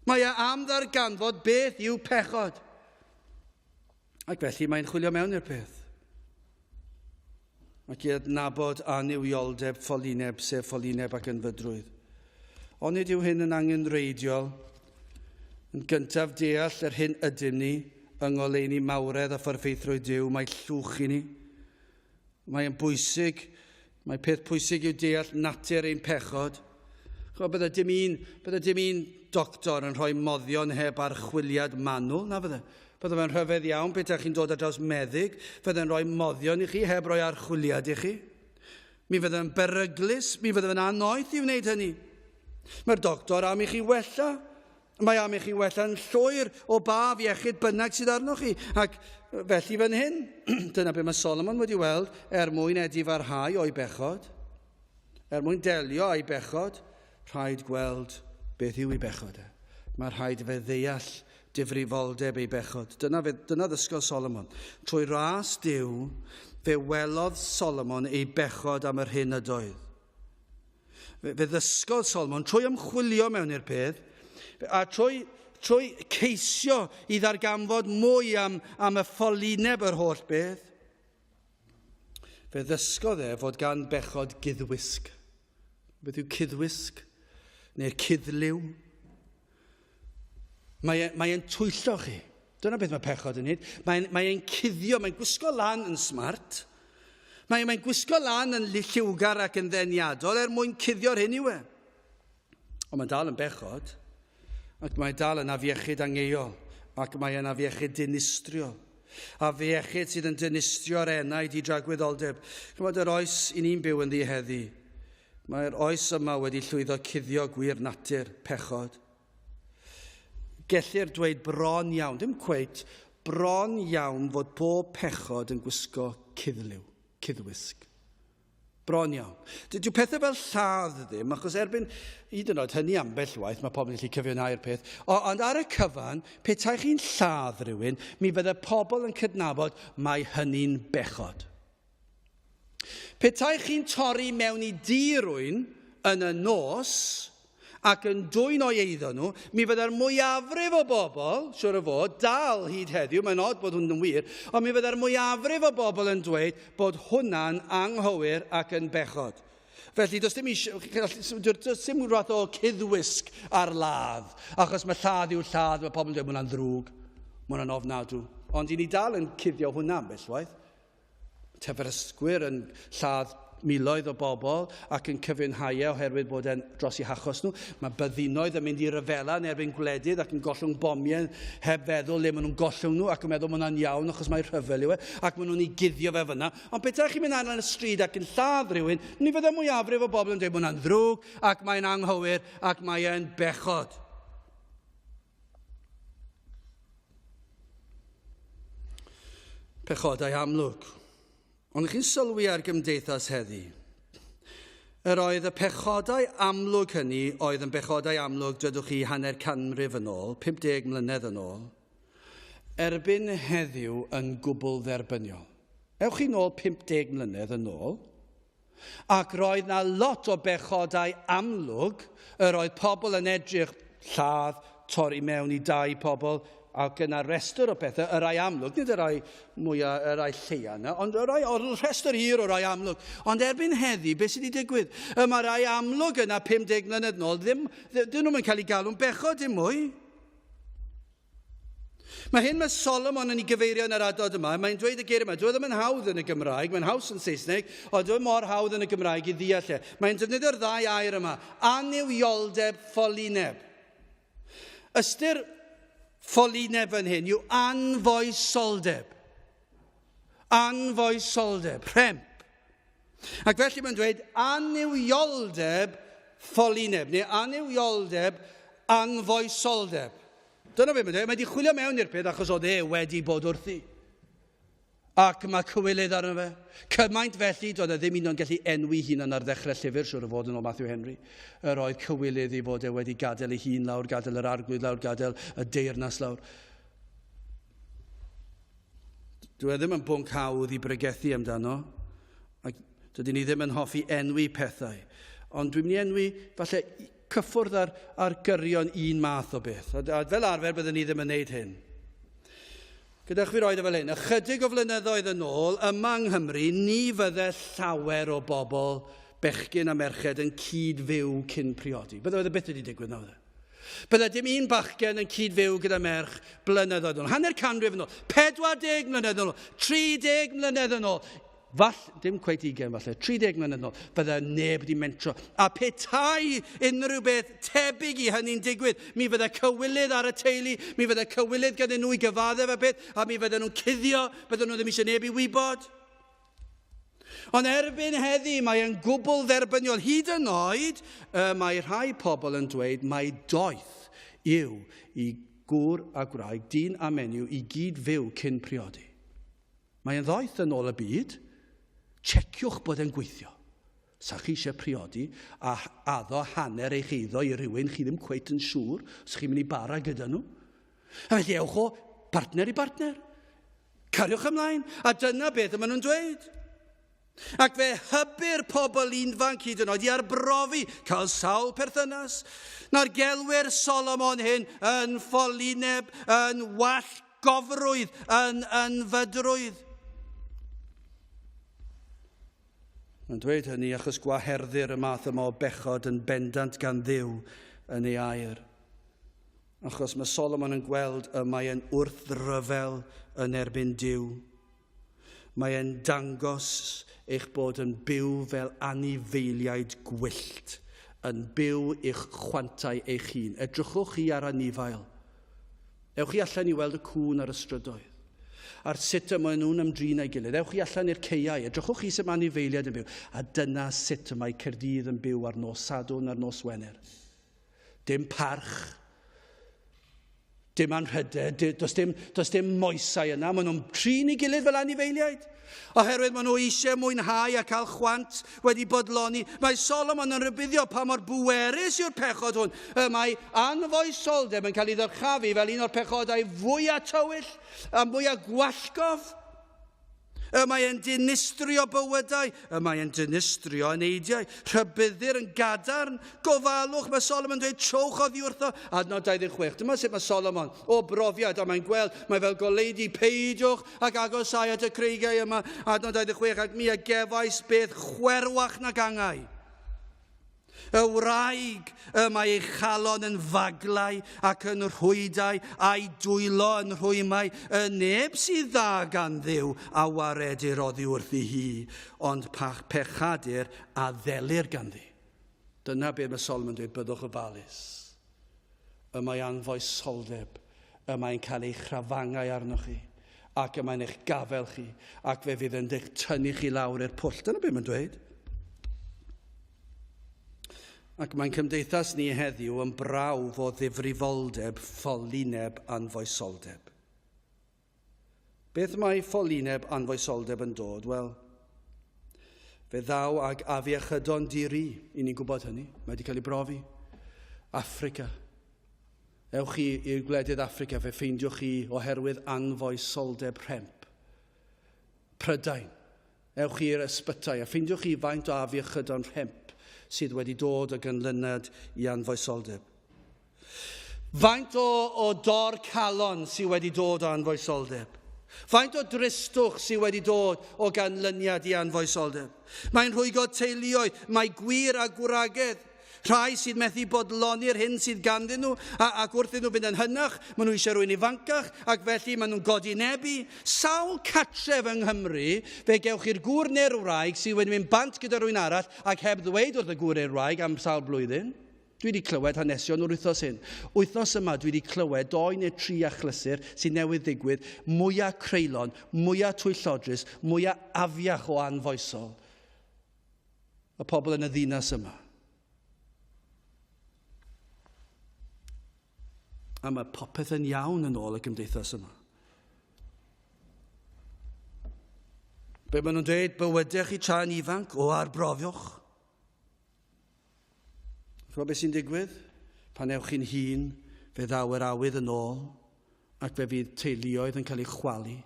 Mae e am ddarganfod beth yw pechod. Ac felly mae'n chwilio mewn i'r peth. Ac i adnabod annuwioldeb ffolineb, sef ffolineb ac ynfydrwydd. Onid yw hyn yn angenrheidiol? Yn gyntaf deall yr hyn ydym ni, yng ngoleuni mawredd a pherffeithrwydd Duw, mae llwch i ni. Mae'n bwysig, mae peth pwysig yw deall natur ein pechod. Chwa, bydde dim un, bydde dim un doctor yn rhoi moddion heb archwiliad manwl, na fydde. Bydde fe'n rhyfedd iawn petaech chi'n dod ar draws meddyg, fydde'n rhoi moddion i chi heb roi archwiliad i chi. Mi fydde'n beryglus, mi fydde fe'n annoeth i wneud hynny. Mae'r doctor am i chi wella. Mae am i chi wella'n llwyr o ba fiechyd bynnag sydd arnoch chi. Ac felly fan hyn, dyna be mae Solomon wedi weld er mwyn edifarhau o'i bechod. Er mwyn delio â'i bechod, rhaid gweld beth yw ei bechod e. Mae rhaid fe ddeall difrifoldeb ei bechod. Dyna, fe, dyna ddysgodd Solomon. Trwy ras Duw, fe welodd Solomon ei bechod am yr hyn ydoedd. Fe, fe ddysgodd Solomon trwy ymchwilio mewn i'r peth, a trwy trwy ceisio i ddarganfod mwy am, am y ffolineb yr holl beth, fe ddysgodd e fod gan bechod guddwisg. Beth yw cuddwisg? Neu'r cuddliw? Mae, e, mae e'n twyllo chi. Dyna beth mae pechod yn neud. Mae'n mae e'n cuddio, mae'n gwisgo lan yn smart. Mae'n mae gwisgo lan yn lliwgar ac yn ddeniadol er mwyn cuddio'r hyn yw e. Ond mae'n dal yn bechod, ac mae dal yn afiechyd angeuol, ac mae yn afiechyd dinistriol. Afiechyd sydd yn dinistrio'r enaid i dragwyddoldeb. Chymod, yr oes i ni'n byw ynddi heddi, mae'r oes yma wedi llwyddo cuddio gwir natur pechod. Gellir dweud bron iawn, dim cweit, bron iawn fod pob pechod yn gwisgo cuddliw, cuddwisg. Bron iawn. Dyw pethau fel lladd ddim, achos erbyn hyd yn oed hynny ambell waith, mae pobl yn gallu cyfiawnhau'r peth. O, ond ar y cyfan, petai chi'n lladd rhywun, mi fydde pobl yn cydnabod mae hynny'n bechod. Petai chi'n torri mewn i dŷ rhywun yn y nos, ac yn dwyn o'i eiddo nhw, mi fydde'r mwyafrif o bobl, siwr o fod, dal hyd heddiw, mae'n od bod hwn yn wir, ond mi fydde'r mwyafrif o bobl yn dweud bod hwnna'n anghywir ac yn bechod. Felly, does dim eisiau, does dim rhywbeth o cuddwisg ar ladd, achos mae lladd yw lladd, mae pobl yn dweud mae hwnna'n ddrwg, mae hwnna'n ofnadw. Ond i ni dal yn cuddio hwnna ambell waith. Terfysgwyr yn lladd miloedd o bobl ac yn cyfiawnhau e oherwydd bod e'n dros eu hachos nhw. Mae byddinoedd yn mynd i ryfela yn erbyn gwledydd ac yn gollwng bomiau heb feddwl le maen nhw'n gollwng nhw ac yn meddwl mae hwnna'n iawn achos mae rhyfel yw e ac maen nhw'n ei guddio fe fyna. Ond petai chi'n mynd arno y stryd ac yn lladd rhywun, ni fydde mwyafrif o bobl yn dweud mae hwnna'n ddrwg ac mae'n anghywir ac mae e'n bechod. Pechodau amlwg. Ond chi'n sylwi ar gymdeithas heddi. Yr oedd y pechodau amlwg hynny oedd yn bechodau amlwg, dydwch chi, hanner canrif yn ôl, 50 mlynedd yn ôl, erbyn heddiw yn gwbl dderbyniol. Ewch chi nôl 50 mlynedd yn ôl, Ac roedd 'na lot o bechodau amlwg yr oedd pobl yn edrych, lladd, torri mewn i dai pobl, ac yna restr o bethau, y rai amlwg, nid y rai mwyaf, y rai lleia yna, ond y rai, o'r rhestr hir o rai amlwg. Ond erbyn heddi, beth sydd wedi digwydd? Y mae rai amlwg yna 50 mlynedd nôl, ddim, dyn nhw'n cael eu galw'n bechod dim mwy. Mae hyn mae Solomon yn ei gyfeirio yn yr adnod yma. Mae'n dweud y geiriau yma. Dyw e ddim yn hawdd yn y Gymraeg, mae'n haws yn Saesneg, ond dyw e mor hawdd yn y Gymraeg i ddeall e. Mae'n defnyddio'r ddau air yma, annuwioldeb, ffolineb. Ystyr ffolineb fan hyn yw anfoesoldeb. Anfoesoldeb, rhemp. Ac felly mae'n dweud annuwioldeb ffolineb, neu annuwioldeb anfoesoldeb. Dyna beth mae'n dweud. Mae wedi chwilio mewn i'r peth achos oedd e wedi bod wrthi. Ac mae cywilydd arno fe. Cymaint felly, doedd e ddim un o'n gallu enwi hunan ar ddechrau llyfr, siwr o fod yn ôl Matthew Henry. Yr oedd cywilydd i fod e wedi gadael ei hun lawr, gadael yr arglwydd lawr, gadael y deyrnas lawr. Dwi e ddim yn bwnc hawdd i bregethu amdano, ac dydyn ni ddim yn hoffi enwi pethau. Ond dwi'n mynd i enwi falle cyffwrdd ar, ar gyrion un math o beth. A, a fel arfer byddwn ni ddim yn neud hyn. Gyda chwi roed e fel hyn, ychydig o flynyddoedd yn ôl, yma yng Nghymru, ni fydde llawer o bobl, bechgyn a merched, yn cyd-fyw cyn priodi. Bydde fe byth wedi digwydd na fydde. Bydde dim un bachgen yn cyd-fyw gyda merch blynyddoedd yn ôl, hanner canrif yn ôl, 40 mlynedd yn ôl, 30 mlynedd yn ôl, fall, dim cweit 20 falle, 30 mlynedd yn ôl, bydde neb wedi mentro. A petai unrhyw beth tebyg i hynny'n digwydd, mi fydde cywilydd ar y teulu, mi fydde cywilydd gyda nhw i gyfaddef y peth, a mi fydde nhw'n cuddio, bydde nhw ddim eisiau neb i wybod. Ond erbyn heddi mae yn gwbl dderbyniol, hyd yn oed mae rhai pobl yn dweud mai doeth yw i gŵr a gwraig, dyn a menyw, i gyd fyw cyn priodi. Mae e'n ddoeth yn ôl y byd. Checiwch bod e'n gweithio. Sa chi eisiau priodi a addo hanner eich eiddo i rywun chi ddim cweit yn siŵr os chi'n mynd i bara gyda nhw. A felly ewch o partner i bartner. Cariwch ymlaen. A dyna beth y maen nhw'n dweud. Ac fe hybu'r pobl ifanc hyd yn oed i arbrofi, cael sawl perthynas. Na'r gelwir Solomon hyn yn ffolineb, yn wallgofrwydd, yn ynfydrwydd. Mae'n dweud hynny achos gwaherddir y math yma o bechod yn bendant gan Dduw yn ei air. Achos mae Solomon yn gweld y mae e'n wrthryfel yn erbyn Duw. Mae e'n dangos eich bod yn byw fel anifeiliaid gwyllt, yn byw i'ch chwantau eich hun. Edrychwch chi ar anifail. Ewch chi allan i weld y cŵn ar y strydoedd, a'r sut y maen nhw'n ymdrin â'i gilydd. Ewch chi allan i'r caeau, edrychwch chi sut mae anifeiliaid yn byw. A dyna sut y mae Caerdydd yn byw ar nos Sadwrn a'r nos Wener. Dim parch, dim anrhydedd, does dim, does dim moesau yna. Maen nhw'n trin ei gilydd fel anifeiliaid. Oherwydd maen nhw eisiau mwynhau a cael chwant wedi bodloni. Mae Solomon yn rhybuddio pa mor bwerus yw'r pechod hwn. Y mae anfoesoldeb yn cael ei ddyrchafu fel un o'r pechodau fwyaf tywyll a mwyaf gwallgof. Y mae e'n dinistrio bywydau, y mae e'n dinistrio eneidiau. Rhybuddir yn gadarn, gofalwch, mae Solomon yn dweud, trowch oddi wrtho. Adnod 26, dyma sut mae Solomon o brofiad, a mae'n gweld, mae fel goleudy, peidiwch ac agosau at y creigiau yma. Adnod 26, ac mi a gefais beth chwerwach nag angau. Y wraig y mae ei chalon yn faglau ac yn rhwydau, a'i dwylo yn rhwymau, y neb sydd dda gan Dduw a waredir oddi wrthi hi, ond pach pechadur a ddelir ganddi. Dyna beth mae Solomon yn dweud, byddwch ofalus. Y mae anfoesoldeb, y mae'n cael ei chrafangau arnoch chi, ac y mae'n eich gafel chi, ac fe fydd yn eich tynnu chi lawr i'r pwll. Dyna beth mae'n dweud. Ac mae'n cymdeithas ni heddiw yn brawf o ddifrifoldeb ffolineb anfoesoldeb. Beth mae ffolineb anfoesoldeb yn dod? Wel, fe ddaw ag afiechydon di-ri, i ni'n gwybod hynny, mae wedi cael ei brofi. Affrica. Ewch chi i'r gwledydd Affrica, fe ffeindiwch chi oherwydd anfoesoldeb rhemp. Prydain. Ewch i'r ysbytai a ffeindiwch chi faint o afiechydon rhemp sydd wedi dod o ganlyniad i anfoesoldeb. Faint o, o dor calon sydd wedi dod o anfoesoldeb. Faint o dristwch sydd wedi dod o ganlyniad i anfoesoldeb. Mae'n rhwygo teuluoedd, mae gwir a gwragedd Rhai sydd methu bodloni'r hyn sydd ganddyn nhw, a, ac wrth iddyn nhw fynd yn hynach, maen nhw eisiau rhywun ifancach, ac felly maen nhw'n godinebu. Sawl catref yng Nghymru, fe gewch chi'r gŵr neu'r wraig sydd wedi mynd bant gyda rhywun arall ac heb ddweud wrth y gŵr neu'r wraig am sawl blwyddyn. Dwi wedi clywed hanesion o'r wythnos hyn. Wythnos yma dwi wedi clywed doi neu tri achlysur sydd newydd ddigwydd, mwyaf creulon, mwyaf twyllodrus, mwyaf afiach o anfoesol. Y pobl yn y ddinas yma. A mae popeth yn iawn yn ôl y gymdeithas yma. Be maen nhw'n dweud, bywydau chi tra'n ifanc, o arbrofiwch. Chwa beth sy'n digwydd? Pan ewch chi'n hun, fe ddaw yr awydd yn ôl, ac fe fydd teuluoedd yn cael eu chwalu.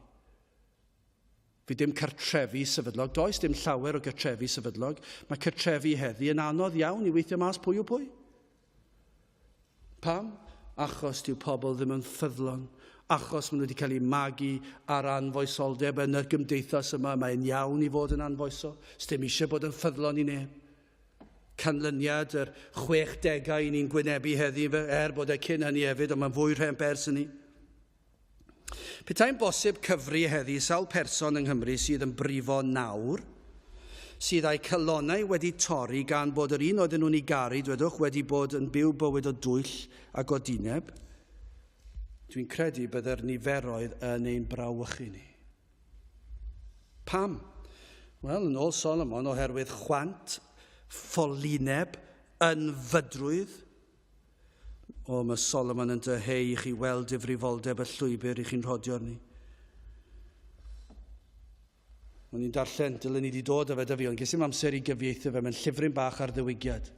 Fydd dim cartrefi sefydlog. Does dim llawer o gartrefi sefydlog. Mae cartrefi heddi yn anodd iawn i weithio mas pwy yw pwy. Pam? Achos dyw pobl ddim yn ffyddlon. Achos maen nhw wedi cael eu magu ar anfoesoldeb yn y gymdeithas yma. Mae'n iawn i fod yn anfoesol. Sdim eisiau bod yn ffyddlon i neb. Canlyniad yr 60au i ni'n gwynebu heddi, er bod e cyn hynny hefyd, ond mae'n fwy rhemp ers hynny. Petai'n bosib cyfri heddi sawl person yng Nghymru sydd yn brifo nawr, sydd a'u calonnau wedi torri gan bod yr un oedden nhw'n ei garu, dwedwch, wedi bod yn byw bywyd o dwyll a godineb, dwi'n credu bydde'r niferoedd yn ein brawychu ni. Pam? Wel, yn ôl Solomon, oherwydd chwant, ffolineb, ynfydrwydd, O, mae Solomon yn dyheu i chi weld difrifoldeb y llwybr i chi'n rhodio arni. O'n i'n darllen, dylen ni wedi dod â fe da fi, ond ges i'm amser i gyfieithu fe, mae'n llyfryn bach ar ddiwygiad.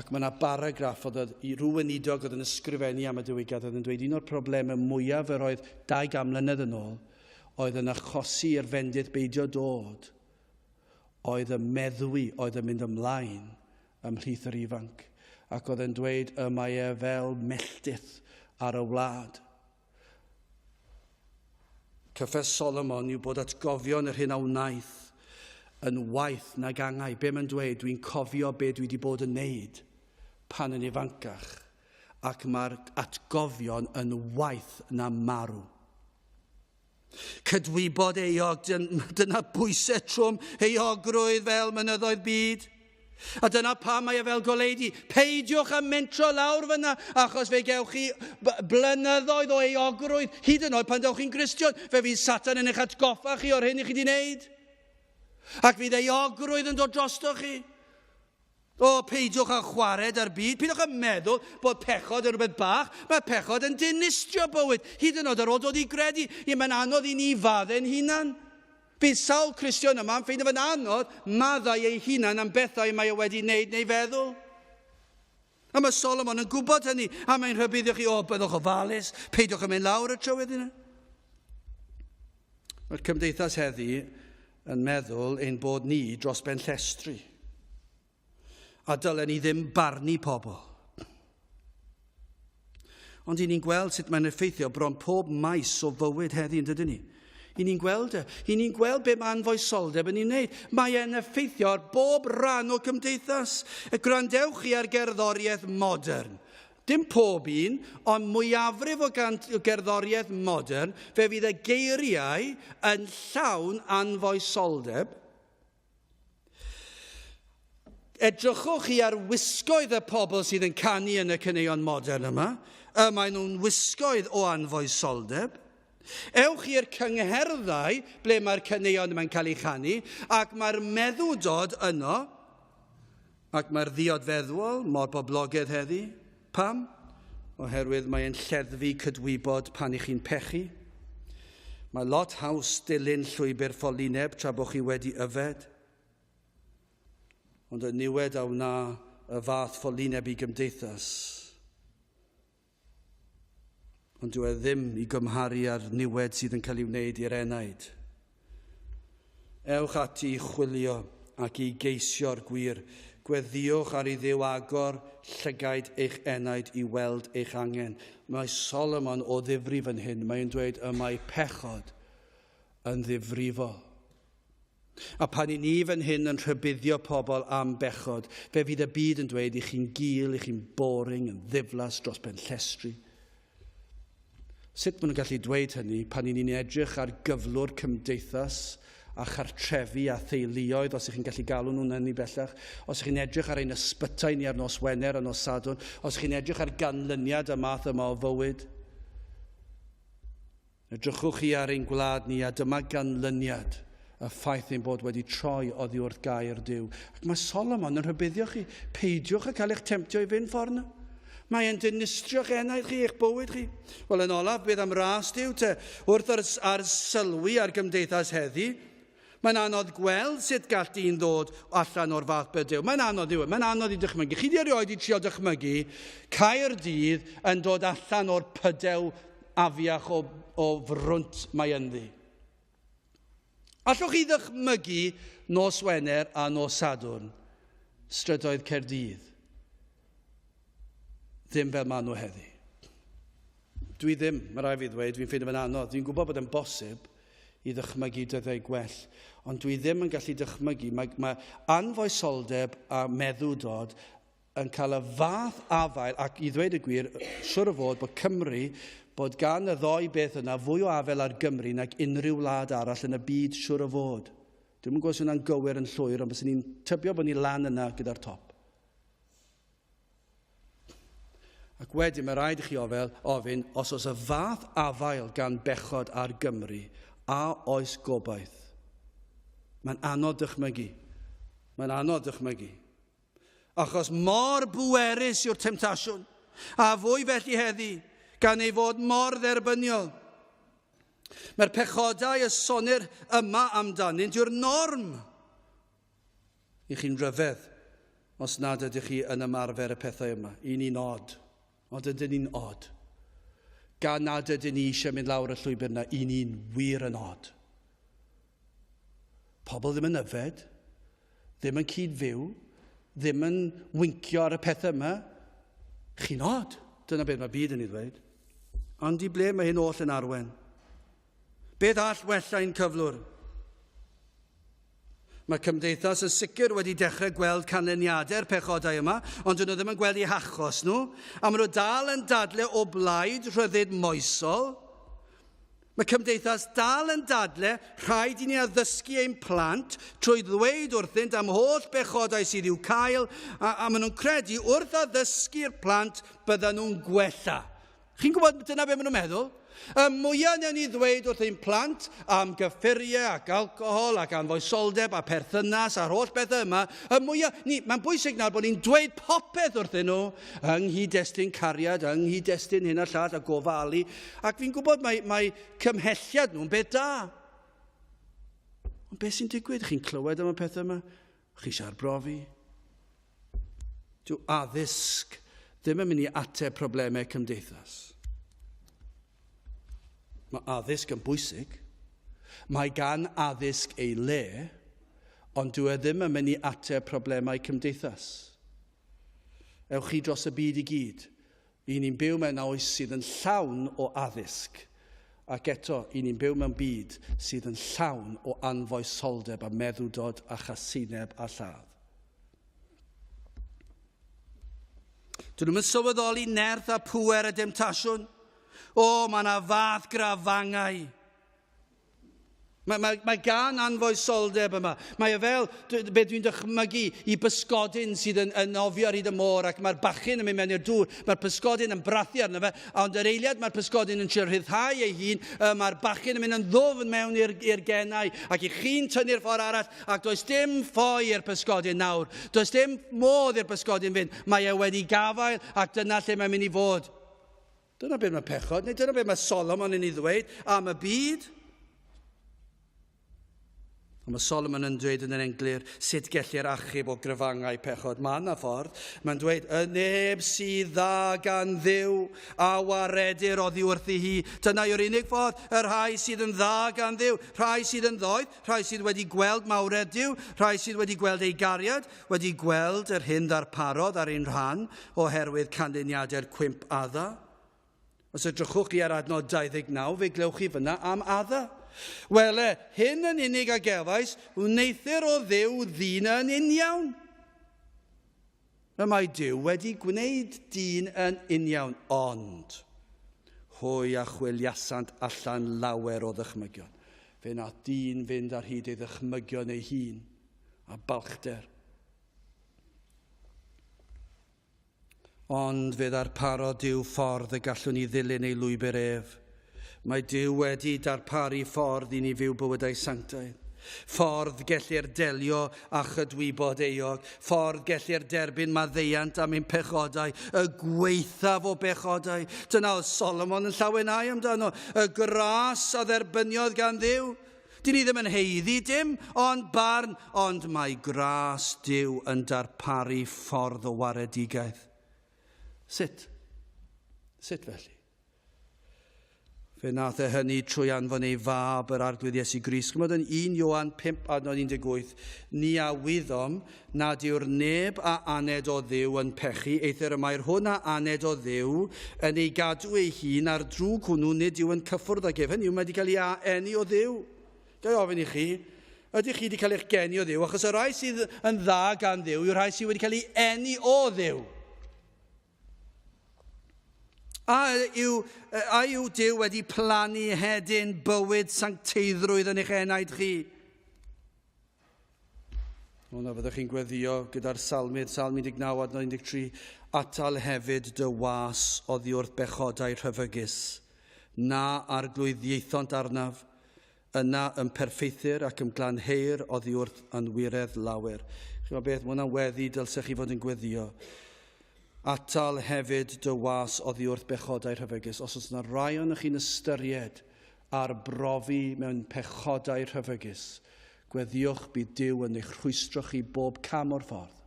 Ac mae yna baragraff oedd i rhyw weinidog oedd yn ysgrifennu am y diwygiad oedd yn dweud un o'r problemau mwyaf yr oedd 200 mlynedd yn ôl oedd yn achosi i'r fendith beidio dod. oedd y meddwi oedd yn mynd ymlaen ymhlith yr ifanc. Ac oedd e'n dweud y mae e fel melltith ar y wlad. Cyffes Solomon yw bod atgofion yr hyn a wnaeth yn waeth nag angau. Be mae'n dweud? Dwi'n cofio be dwi wedi bod yn neud pan yn ifancach ac mae'r atgofion yn waeth na marw. Cydwybod euog, dyna bwysau trwm euogrwydd fel mynyddoedd byd. A dyna pam mae e fel goleudy. Peidiwch â mentro lawr fyna, achos fe gewch chi blynyddoedd o euogrwydd, hyd yn oed pan dewch chi'n Gristion. Fe fydd Satan yn eich atgoffa chi o'r hyn i chi wedi wneud. Ac fydd euogrwydd yn dod drosto chi. O, peidiwch â chwarae da'r byd. Peidiwch â meddwl bod pechod yn rhywbeth bach. Mae pechod yn dinistrio bywyd. Hyd yn oed ar ôl dod i gredu. Ie, mae'n anodd i ni faddau'n hunan. Bydd sawl Cristion yma yn ffeindio fe'n anodd maddau ei hunan am bethau mae e wedi wneud neu feddwl. A mae Solomon yn gwybod hynny, a mae'n rhybuddio chi, o, byddwch ofalus, peidiwch yn mynd lawr y trywydd yna. Mae'r cymdeithas heddi yn meddwl ein bod ni dros ben llestri. A dylen ni ddim barnu pobl. Ond i ni'n gweld sut mae'n effeithio bron pob maes o fywyd heddi, yn dydyn ni? I ni'n gweld e. I ni'n gweld be mae anfoesoldeb yn ei wneud. Mae e'n effeithio ar bob rhan o gymdeithas. Y gwrandewch chi ar gerddoriaeth modern. Dim pob un, ond mwyafrif o gerddoriaeth modern, fe fydd y geiriau yn llawn anfoesoldeb. Edrychwch chi ar wisgoedd y pobl sydd yn canu yn y caneuon modern yma. Y maen nhw'n wisgoedd o anfoesoldeb. Ewch i'r cyngherddau ble mae'r caneuon yma'n cael eu chanu, ac mae'r meddwdod yno. Ac mae'r ddiod feddwol mor boblogaidd heddi. Pam? Oherwydd mae'n lleddfu cydwybod pan i chi'n pechu. Mae lot haws dilyn llwybr ffolineb tra bod chi wedi yfed. Ond y niwed a wna y fath ffolineb i gymdeithas. Ond dyw e ddim i gymharu â'r niwed sydd yn cael ei wneud i'r enaid. Ewch ati i chwilio ac i geisio'r gwir. Gweddïwch ar i Dduw agor llygaid eich enaid i weld eich angen. Mae Solomon o ddifri fan hyn. Mae'n dweud y mae pechod yn ddifrifol. A pan i ni fan hyn yn rhybuddio pobl am bechod, fe fydd y byd yn dweud i chi'n gul, i chi'n boring, yn ddiflas dros ben llestri. Sut maen nhw'n gallu dweud hynny pan i ni'n edrych ar gyflwr cymdeithas a chartrefi a theuluoedd, os ych chi'n gallu galw nhw'n hynny bellach, os ych chi'n edrych ar ein ysbytai ni ar nos Wener a nos Sadwrn, os ych chi'n edrych ar ganlyniad y math yma o fywyd, Edrychwch chi ar ein gwlad ni a dyma ganlyniad y ffaith ein bod wedi troi oddi wrth gair Duw. Ac mae Solomon yn rhybuddio chi, peidiwch â cael eich temtio i fynd ffordd yna. Mae e'n dinistrio'ch enaid chi, eich bywyd chi. Wel, yn olaf, beth am ras Duw te? Wrth ar, ar sylwi ar gymdeithas heddi, mae'n anodd gweld sut gall dyn ddod allan o'r fath bydew. Mae'n anodd yw e, mae'n anodd i dychmygu. Chi di erioed i trio dychmygu Caerdydd yn dod allan o'r pydew afiach o, o frwnt mae ynddi. Allwch chi ddychmygu nos Wener a nos Sadwrn, strydoedd Caerdydd? Ddim fel maen nhw heddi. Dwi ddim, mae rai fi ddweud, dwi'n ffeindio fe'n anodd. Dwi'n gwybod bod yn bosib i ddychmygu dyddiau gwell, ond dwi ddim yn gallu dychmygu. Mae, mae anfoesoldeb a meddwdod yn cael y fath afael, ac i ddweud y gwir, siwr o fod bod Cymru, bod gan y ddoi beth yna fwy o afael ar Gymru nag unrhyw wlad arall yn y byd, siwr o fod. Dwi'm yn gwybod os hwnna'n gywir yn llwyr, ond byswn i'n tybio bod ni lan yna gyda'r top. Ac wedyn mae rhaid i chi ofel, ofyn, os oes y fath afael gan bechod ar Gymru, a oes gobaith? Mae'n anodd dychmygu. Mae'n anodd dychmygu. Achos mor bwerus yw'r temtasiwn, a fwy felly heddi, gan ei fod mor dderbyniol. Mae'r pechodau y sonir yma amdanynt yw'r norm. I chi'n rhyfedd os nad ydych chi yn ymarfer y pethau yma. I ni'n od. Ond ydyn ni'n od. Gan nad ydyn ni eisiau mynd lawr y llwybr yna, i ni'n wir yn od. Pobl ddim yn yfed. Ddim yn cyd-fyw, ddim yn wincio ar y pethau yma. Chi'n od. Dyna beth mae byd yn ei ddweud. Ond i ble mae hyn oll yn arwen? Beth all wella ein cyflwr? Mae cymdeithas yn sicr wedi dechrau gweld canlyniadau'r pechodau yma, ond dyn nhw ddim yn gweld eu hachos nhw, a maen nhw dal yn dadle o blaid rhyddid moesol. Mae cymdeithas dal yn dadle rhaid i ni addysgu ein plant trwy ddweud wrthynt am holl bechodau sydd i'w cael, a, a maen nhw'n credu wrth addysgu'r plant byddan nhw'n gwella. Chi'n gwybod, dyna be maen nhw'n meddwl. Y mwyaf newn ni ddweud wrth ein plant am gyffuriau ac alcohol ac anfoesoldeb a perthynas a'r holl bethau yma, y mwyaf, ni, mae'n bwysig nawr bod ni'n dweud popeth wrthyn nhw yng nghyd-destun cariad, yng nghyd-destun hyn a llall a gofalu, ac fi'n gwybod mae, mae cymhelliad nhw'n beth da. Ond beth sy'n digwydd? Chi'n clywed am y pethau yma? Chi eisiau arbrofi? Dyw addysg ddim yn mynd i ateb problemau cymdeithas. Mae addysg yn bwysig. Mae gan addysg ei le, ond dyw e ddim yn mynd i ateb problemau cymdeithas. Ewch chi dros y byd i gyd. I ni'n byw mewn oes sydd yn llawn o addysg, ac eto, i ni'n byw mewn byd sydd yn llawn o anfoesoldeb a meddwdod a chasineb a lladd. Dyn nhw'n sylweddoli nerth a pŵer y demtasiwn. O, mae yna fath grafangau. Mae, mae, mae gan anfoesoldeb yma. Mae e fel, be dwi'n dychmygu, i bysgodyn sydd yn, yn nofio ar hyd y môr ac mae'r bachyn yn mynd mewn i'r dŵr. Mae'r pysgodyn yn brathu arno fe, ond yr eiliad mae'r pysgodyn yn trio rhyddhau ei hun, mae'r bachyn yn mynd yn ddwfn mewn i'r genau ac i chi'n tynnu'r ffordd arall ac does dim ffoi i'r pysgodyn nawr. Does dim modd i'r pysgodyn fynd. Mae e wedi gafael ac dyna lle mae'n mynd i fod. Dyna beth mae pechod, neu dyna beth mae Solomon yn ei ddweud am y byd. Ond mae Solomon yn dweud yn yr englur sut gellir achub o gryfangau pechod. Mae yna ffordd. Mae'n dweud, y neb sydd dda gan Dduw a waredir oddi wrthi hi. Dyna yw'r unig ffordd, y rhai sydd yn dda gan Dduw, rhai sydd yn ddoeth, rhai sydd wedi gweld mawredd Duw, rhai sydd wedi gweld ei gariad, wedi gweld yr hyn ddarparodd ar ein rhan oherwydd canlyniadau'r cwymp Adda. Os edrychwch chi ar adnod 29, fe glewch chi fyna am Adda. Wele, hyn yn unig a gefais, wneuthur o Dduw ddyn yn uniawn. Y mae Duw wedi gwneud dyn yn uniawn, ond hwy a chwiliasant allan lawer o ddychmygion. Fe wnaeth dyn fynd ar hyd ei ddychmygion ei hun. a balchder. Ond fe ddarparodd Duw ffordd y gallwn ni ddilyn ei lwybr ef. Mae Duw wedi darparu ffordd i ni fyw bywydau sanctaidd. Ffordd gellir delio â chydwybod euog, ffordd gellir derbyn maddeuant am ein pechodau, y gwaethaf o bechodau. Dyna oedd Solomon yn llawenhau amdano, y gras a dderbyniodd gan Dduw. Dyn ni ddim yn haeddu dim ond barn, ond mae gras Duw yn darparu ffordd o waredigaeth. Sut? Sut felly? Fe nath e hynny trwy anfon ei fab yr Arglwydd Iesu Grist. Chymod yn 1 Ioan 5 adnod 18, ni a wyddom nad yw'r neb a aned o Dduw yn pechu, eithr y mae'r hwn a aned o Dduw yn ei gadw ei hun, a'r drwg hwnnw nid yw yn cyffwrdd ag ef. Hynny yw, mae wedi cael ei eni o Dduw. Ga i ofyn i chi, ydych chi wedi cael eich geni o Dduw? Achos y rhai sydd yn dda gan Dduw yw'r rhai sydd wedi cael ei eni o Dduw. A yw, a yw Duw wedi plannu hedyn bywyd sancteiddrwydd yn eich enaid chi? O na fyddwch chi'n gweddio gyda'r salmydd, Salm 19 adnod 13, atal hefyd dy was oddi wrth bechodau rhyfygus, na arglwyddiaethont arnaf, yna ym perffeithir ac ym glanheir oddi wrth anwiredd lawer. Chi'n gwybod beth, mae hwnna'n weddi dylsech chi fod yn gweddio. Atal hefyd dy was oddi wrth bechodau rhyfygus. Os oes yna rai ohonoch chi'n ystyried arbrofi mewn pechodau rhyfygus, gweddïwch bydd Duw yn eich rhwystro chi bob cam o'r ffordd.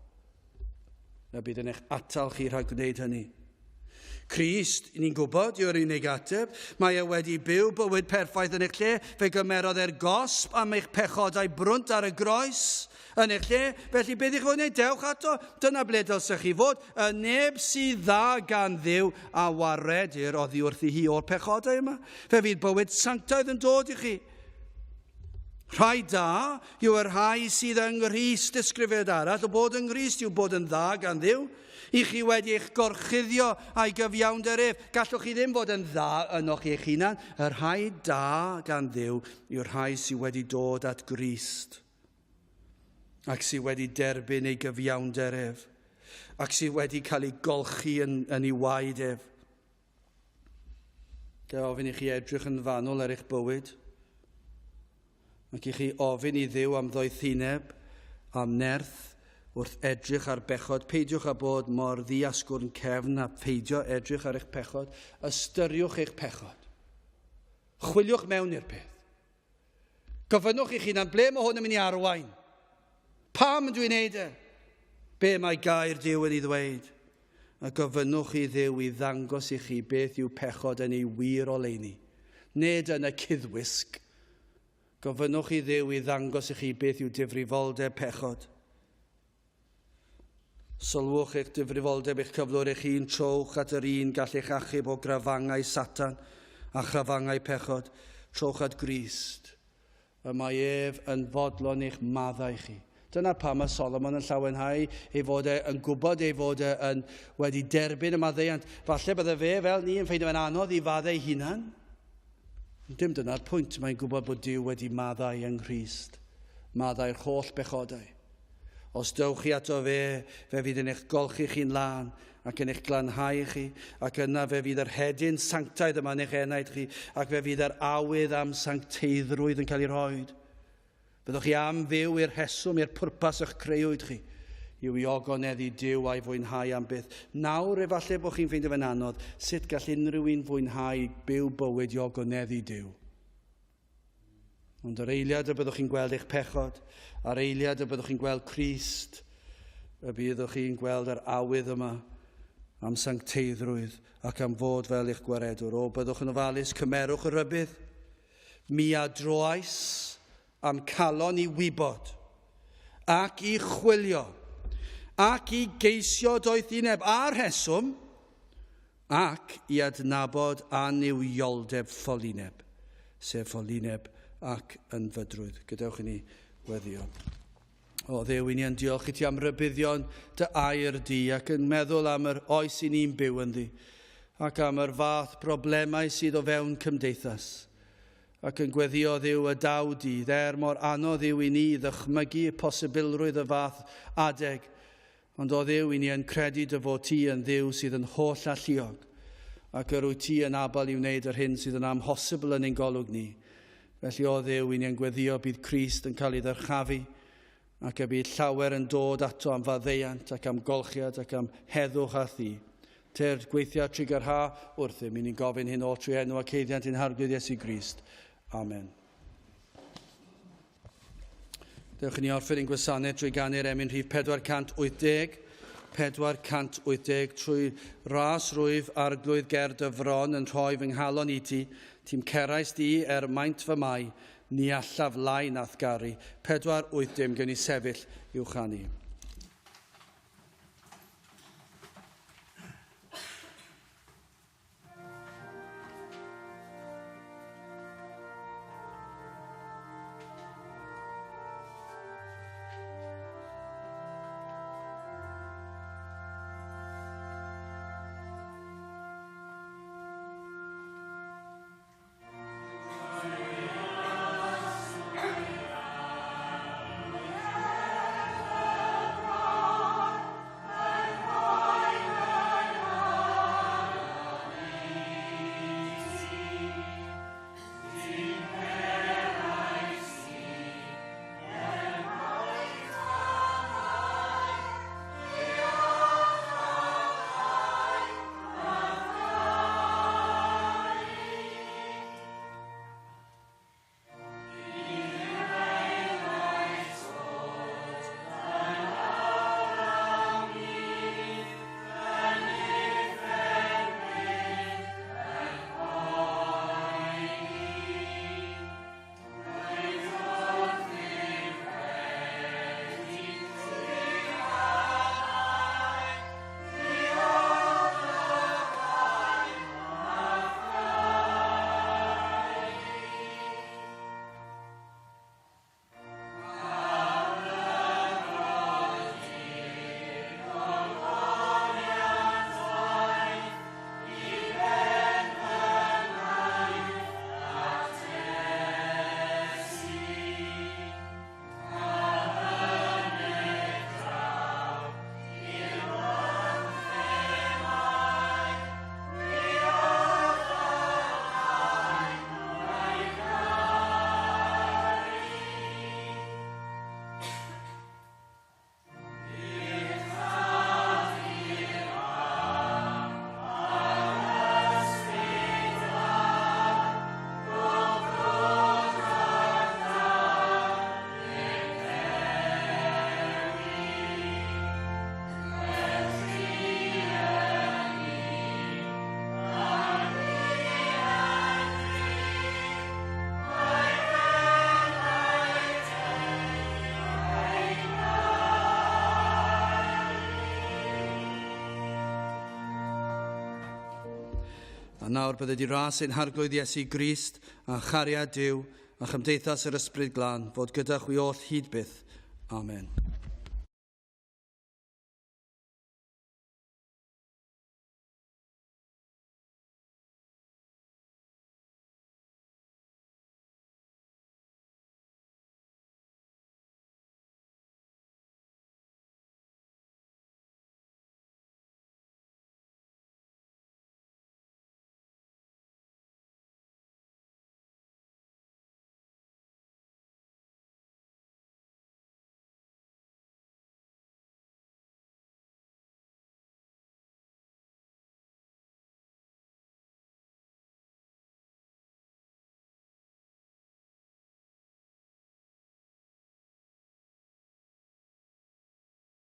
Na bydd yn eich atal chi rhag gwneud hynny. Crist, ni'n gwybod, yw'r unig ateb. Mae e wedi byw bywyd perffaith yn eich lle. Fe gymerodd e'r gosb am eich pechodau brwnt ar y groes. Yn eich lle, felly beth i'ch fod wneud? Dewch ato, dyna ble dylsech chi fod. Y neb sydd dda gan Dduw a waredir oddi wrthi hi o'r pechodau yma. Fe fydd bywyd sanctaidd yn dod i chi. Rhai da yw y rhai sydd yng Nghrist, disgrifiad arall o bod yng Nghrist yw bod yn dda gan Dduw. I chi wedi eich gorchuddio a'i gyfiawnder ef. Gallwch chi ddim fod yn dda ynoch chi eich hunan. Y rhai da gan Dduw yw'r rhai sydd wedi dod at Grist ac sydd wedi derbyn ei gyfiawnder ef ac sydd wedi cael ei golchi yn, yn ei waed ef. Ga ofyn i chi edrych yn fanwl ar eich bywyd, ac i chi ofyn i Dduw am ddoethineb, am nerth, wrth edrych ar bechod. Peidiwch â bod mor ddiasgwrn cefn a pheidio edrych ar eich pechod. Ystyriwch eich pechod. Chwiliwch mewn i'r peth. Gofynnwch i'ch hunan, ble mae hwn yn mynd i arwain? Pam dwi'n neud e? Be mae gair Duw yn ei ddweud? A gofynnwch i Dduw i ddangos i chi beth yw pechod yn ei wir oleuni, nid yn y cuddwisg. Gofynnwch i Dduw i ddangos i chi beth yw difrifoldeb pechod. Sylwch eich difrifoldeb, eich cyflwr eich hun, trowch at yr un gall eich achub o grafangau Satan a chrafangau pechod. Trowch at Grist. Y mae ef yn fodlon eich maddau chi. Dyna pam mae Solomon yn llawenhau ei fod e yn gwybod ei fod e yn wedi derbyn y maddeuant. Falle bydde fe fel ni yn ffeindio fe'n anodd i faddau ei hunan. Dim dyna'r pwynt, mae'n gwybod bod Duw wedi maddau yng Nghrist, maddau'r holl bechodau. Os dewch chi ato fe, fe fydd yn eich golchi chi'n lân ac yn eich glanhau chi, ac yna fe fydd yr hedyn sanctaidd yma yn eich enaid chi, ac fe fydd yr awydd am sancteiddrwydd yn cael ei rhoed. Byddwch chi am fyw i'r rheswm, i'r pwrpas y'ch creuwyd chi, yw i ogoneddu Duw a'i fwynhau am byth. Nawr, efallai bod chi'n ffeindio fe'n anodd, sut gall unrhyw un fwynhau byw bywyd i ogoneddu Duw? Ond yr eiliad y byddwch chi'n gweld eich pechod, a'r eiliad y byddwch chi'n gweld Crist, y byddwch chi'n gweld yr awydd yma am sancteiddrwydd ac am fod fel eich gwaredwr. O, byddwch yn ofalus, cymerwch y rhybudd. Mi a droais am calon i wybod, ac i chwilio, ac i geisio doethineb a rheswm, Ac i adnabod annuwioldeb ffolineb, sef ffolineb ac ynfydrwydd. Gadewch i ni weddio. O Dduw, i ni yn diolch i ti am rybuddion dy air di ac yn meddwl am yr oes i ni'n byw ynddi ac am yr fath broblemau sydd o fewn cymdeithas. Ac yn gweddio Dduw y daw dydd, er mor anodd yw i ni ddychmygu posibilrwydd y fath adeg, Ond o Dduw, i ni yn credu dy fod ti yn Dduw sydd yn holl alluog, ac yr wyt ti yn abal i wneud yr hyn sydd yn amhosibl yn ein golwg ni. Felly, o Dduw, i ni yn gweddio bydd Crist yn cael ei ddyrchafu, ac y bydd llawer yn dod ato am faddeuant ac am golchiad ac am heddwch â thi. Tyrd, gweithia trugarha wrthym, i ni'n gofyn hyn oll trwy enw ac haeddiant ein Harglwydd Iesu Grist. Amen. Dewch i ni orffen ein gwasanaeth drwy ganu'r emyn rhif 480, 480 trwy ras rwyf arglwydd ger dy fron yn rhoi fy nghalon i ti, ti'n cerais di er maint fy mai, ni allaf lai nath garu. 480, gewn ni sefyll i'w chanu. A nawr bydde di ras ein harglwydd Iesu Grist a chariad Duw a chymdeithas yr Ysbryd Glân fod gyda chwi oll hyd byth. Amen.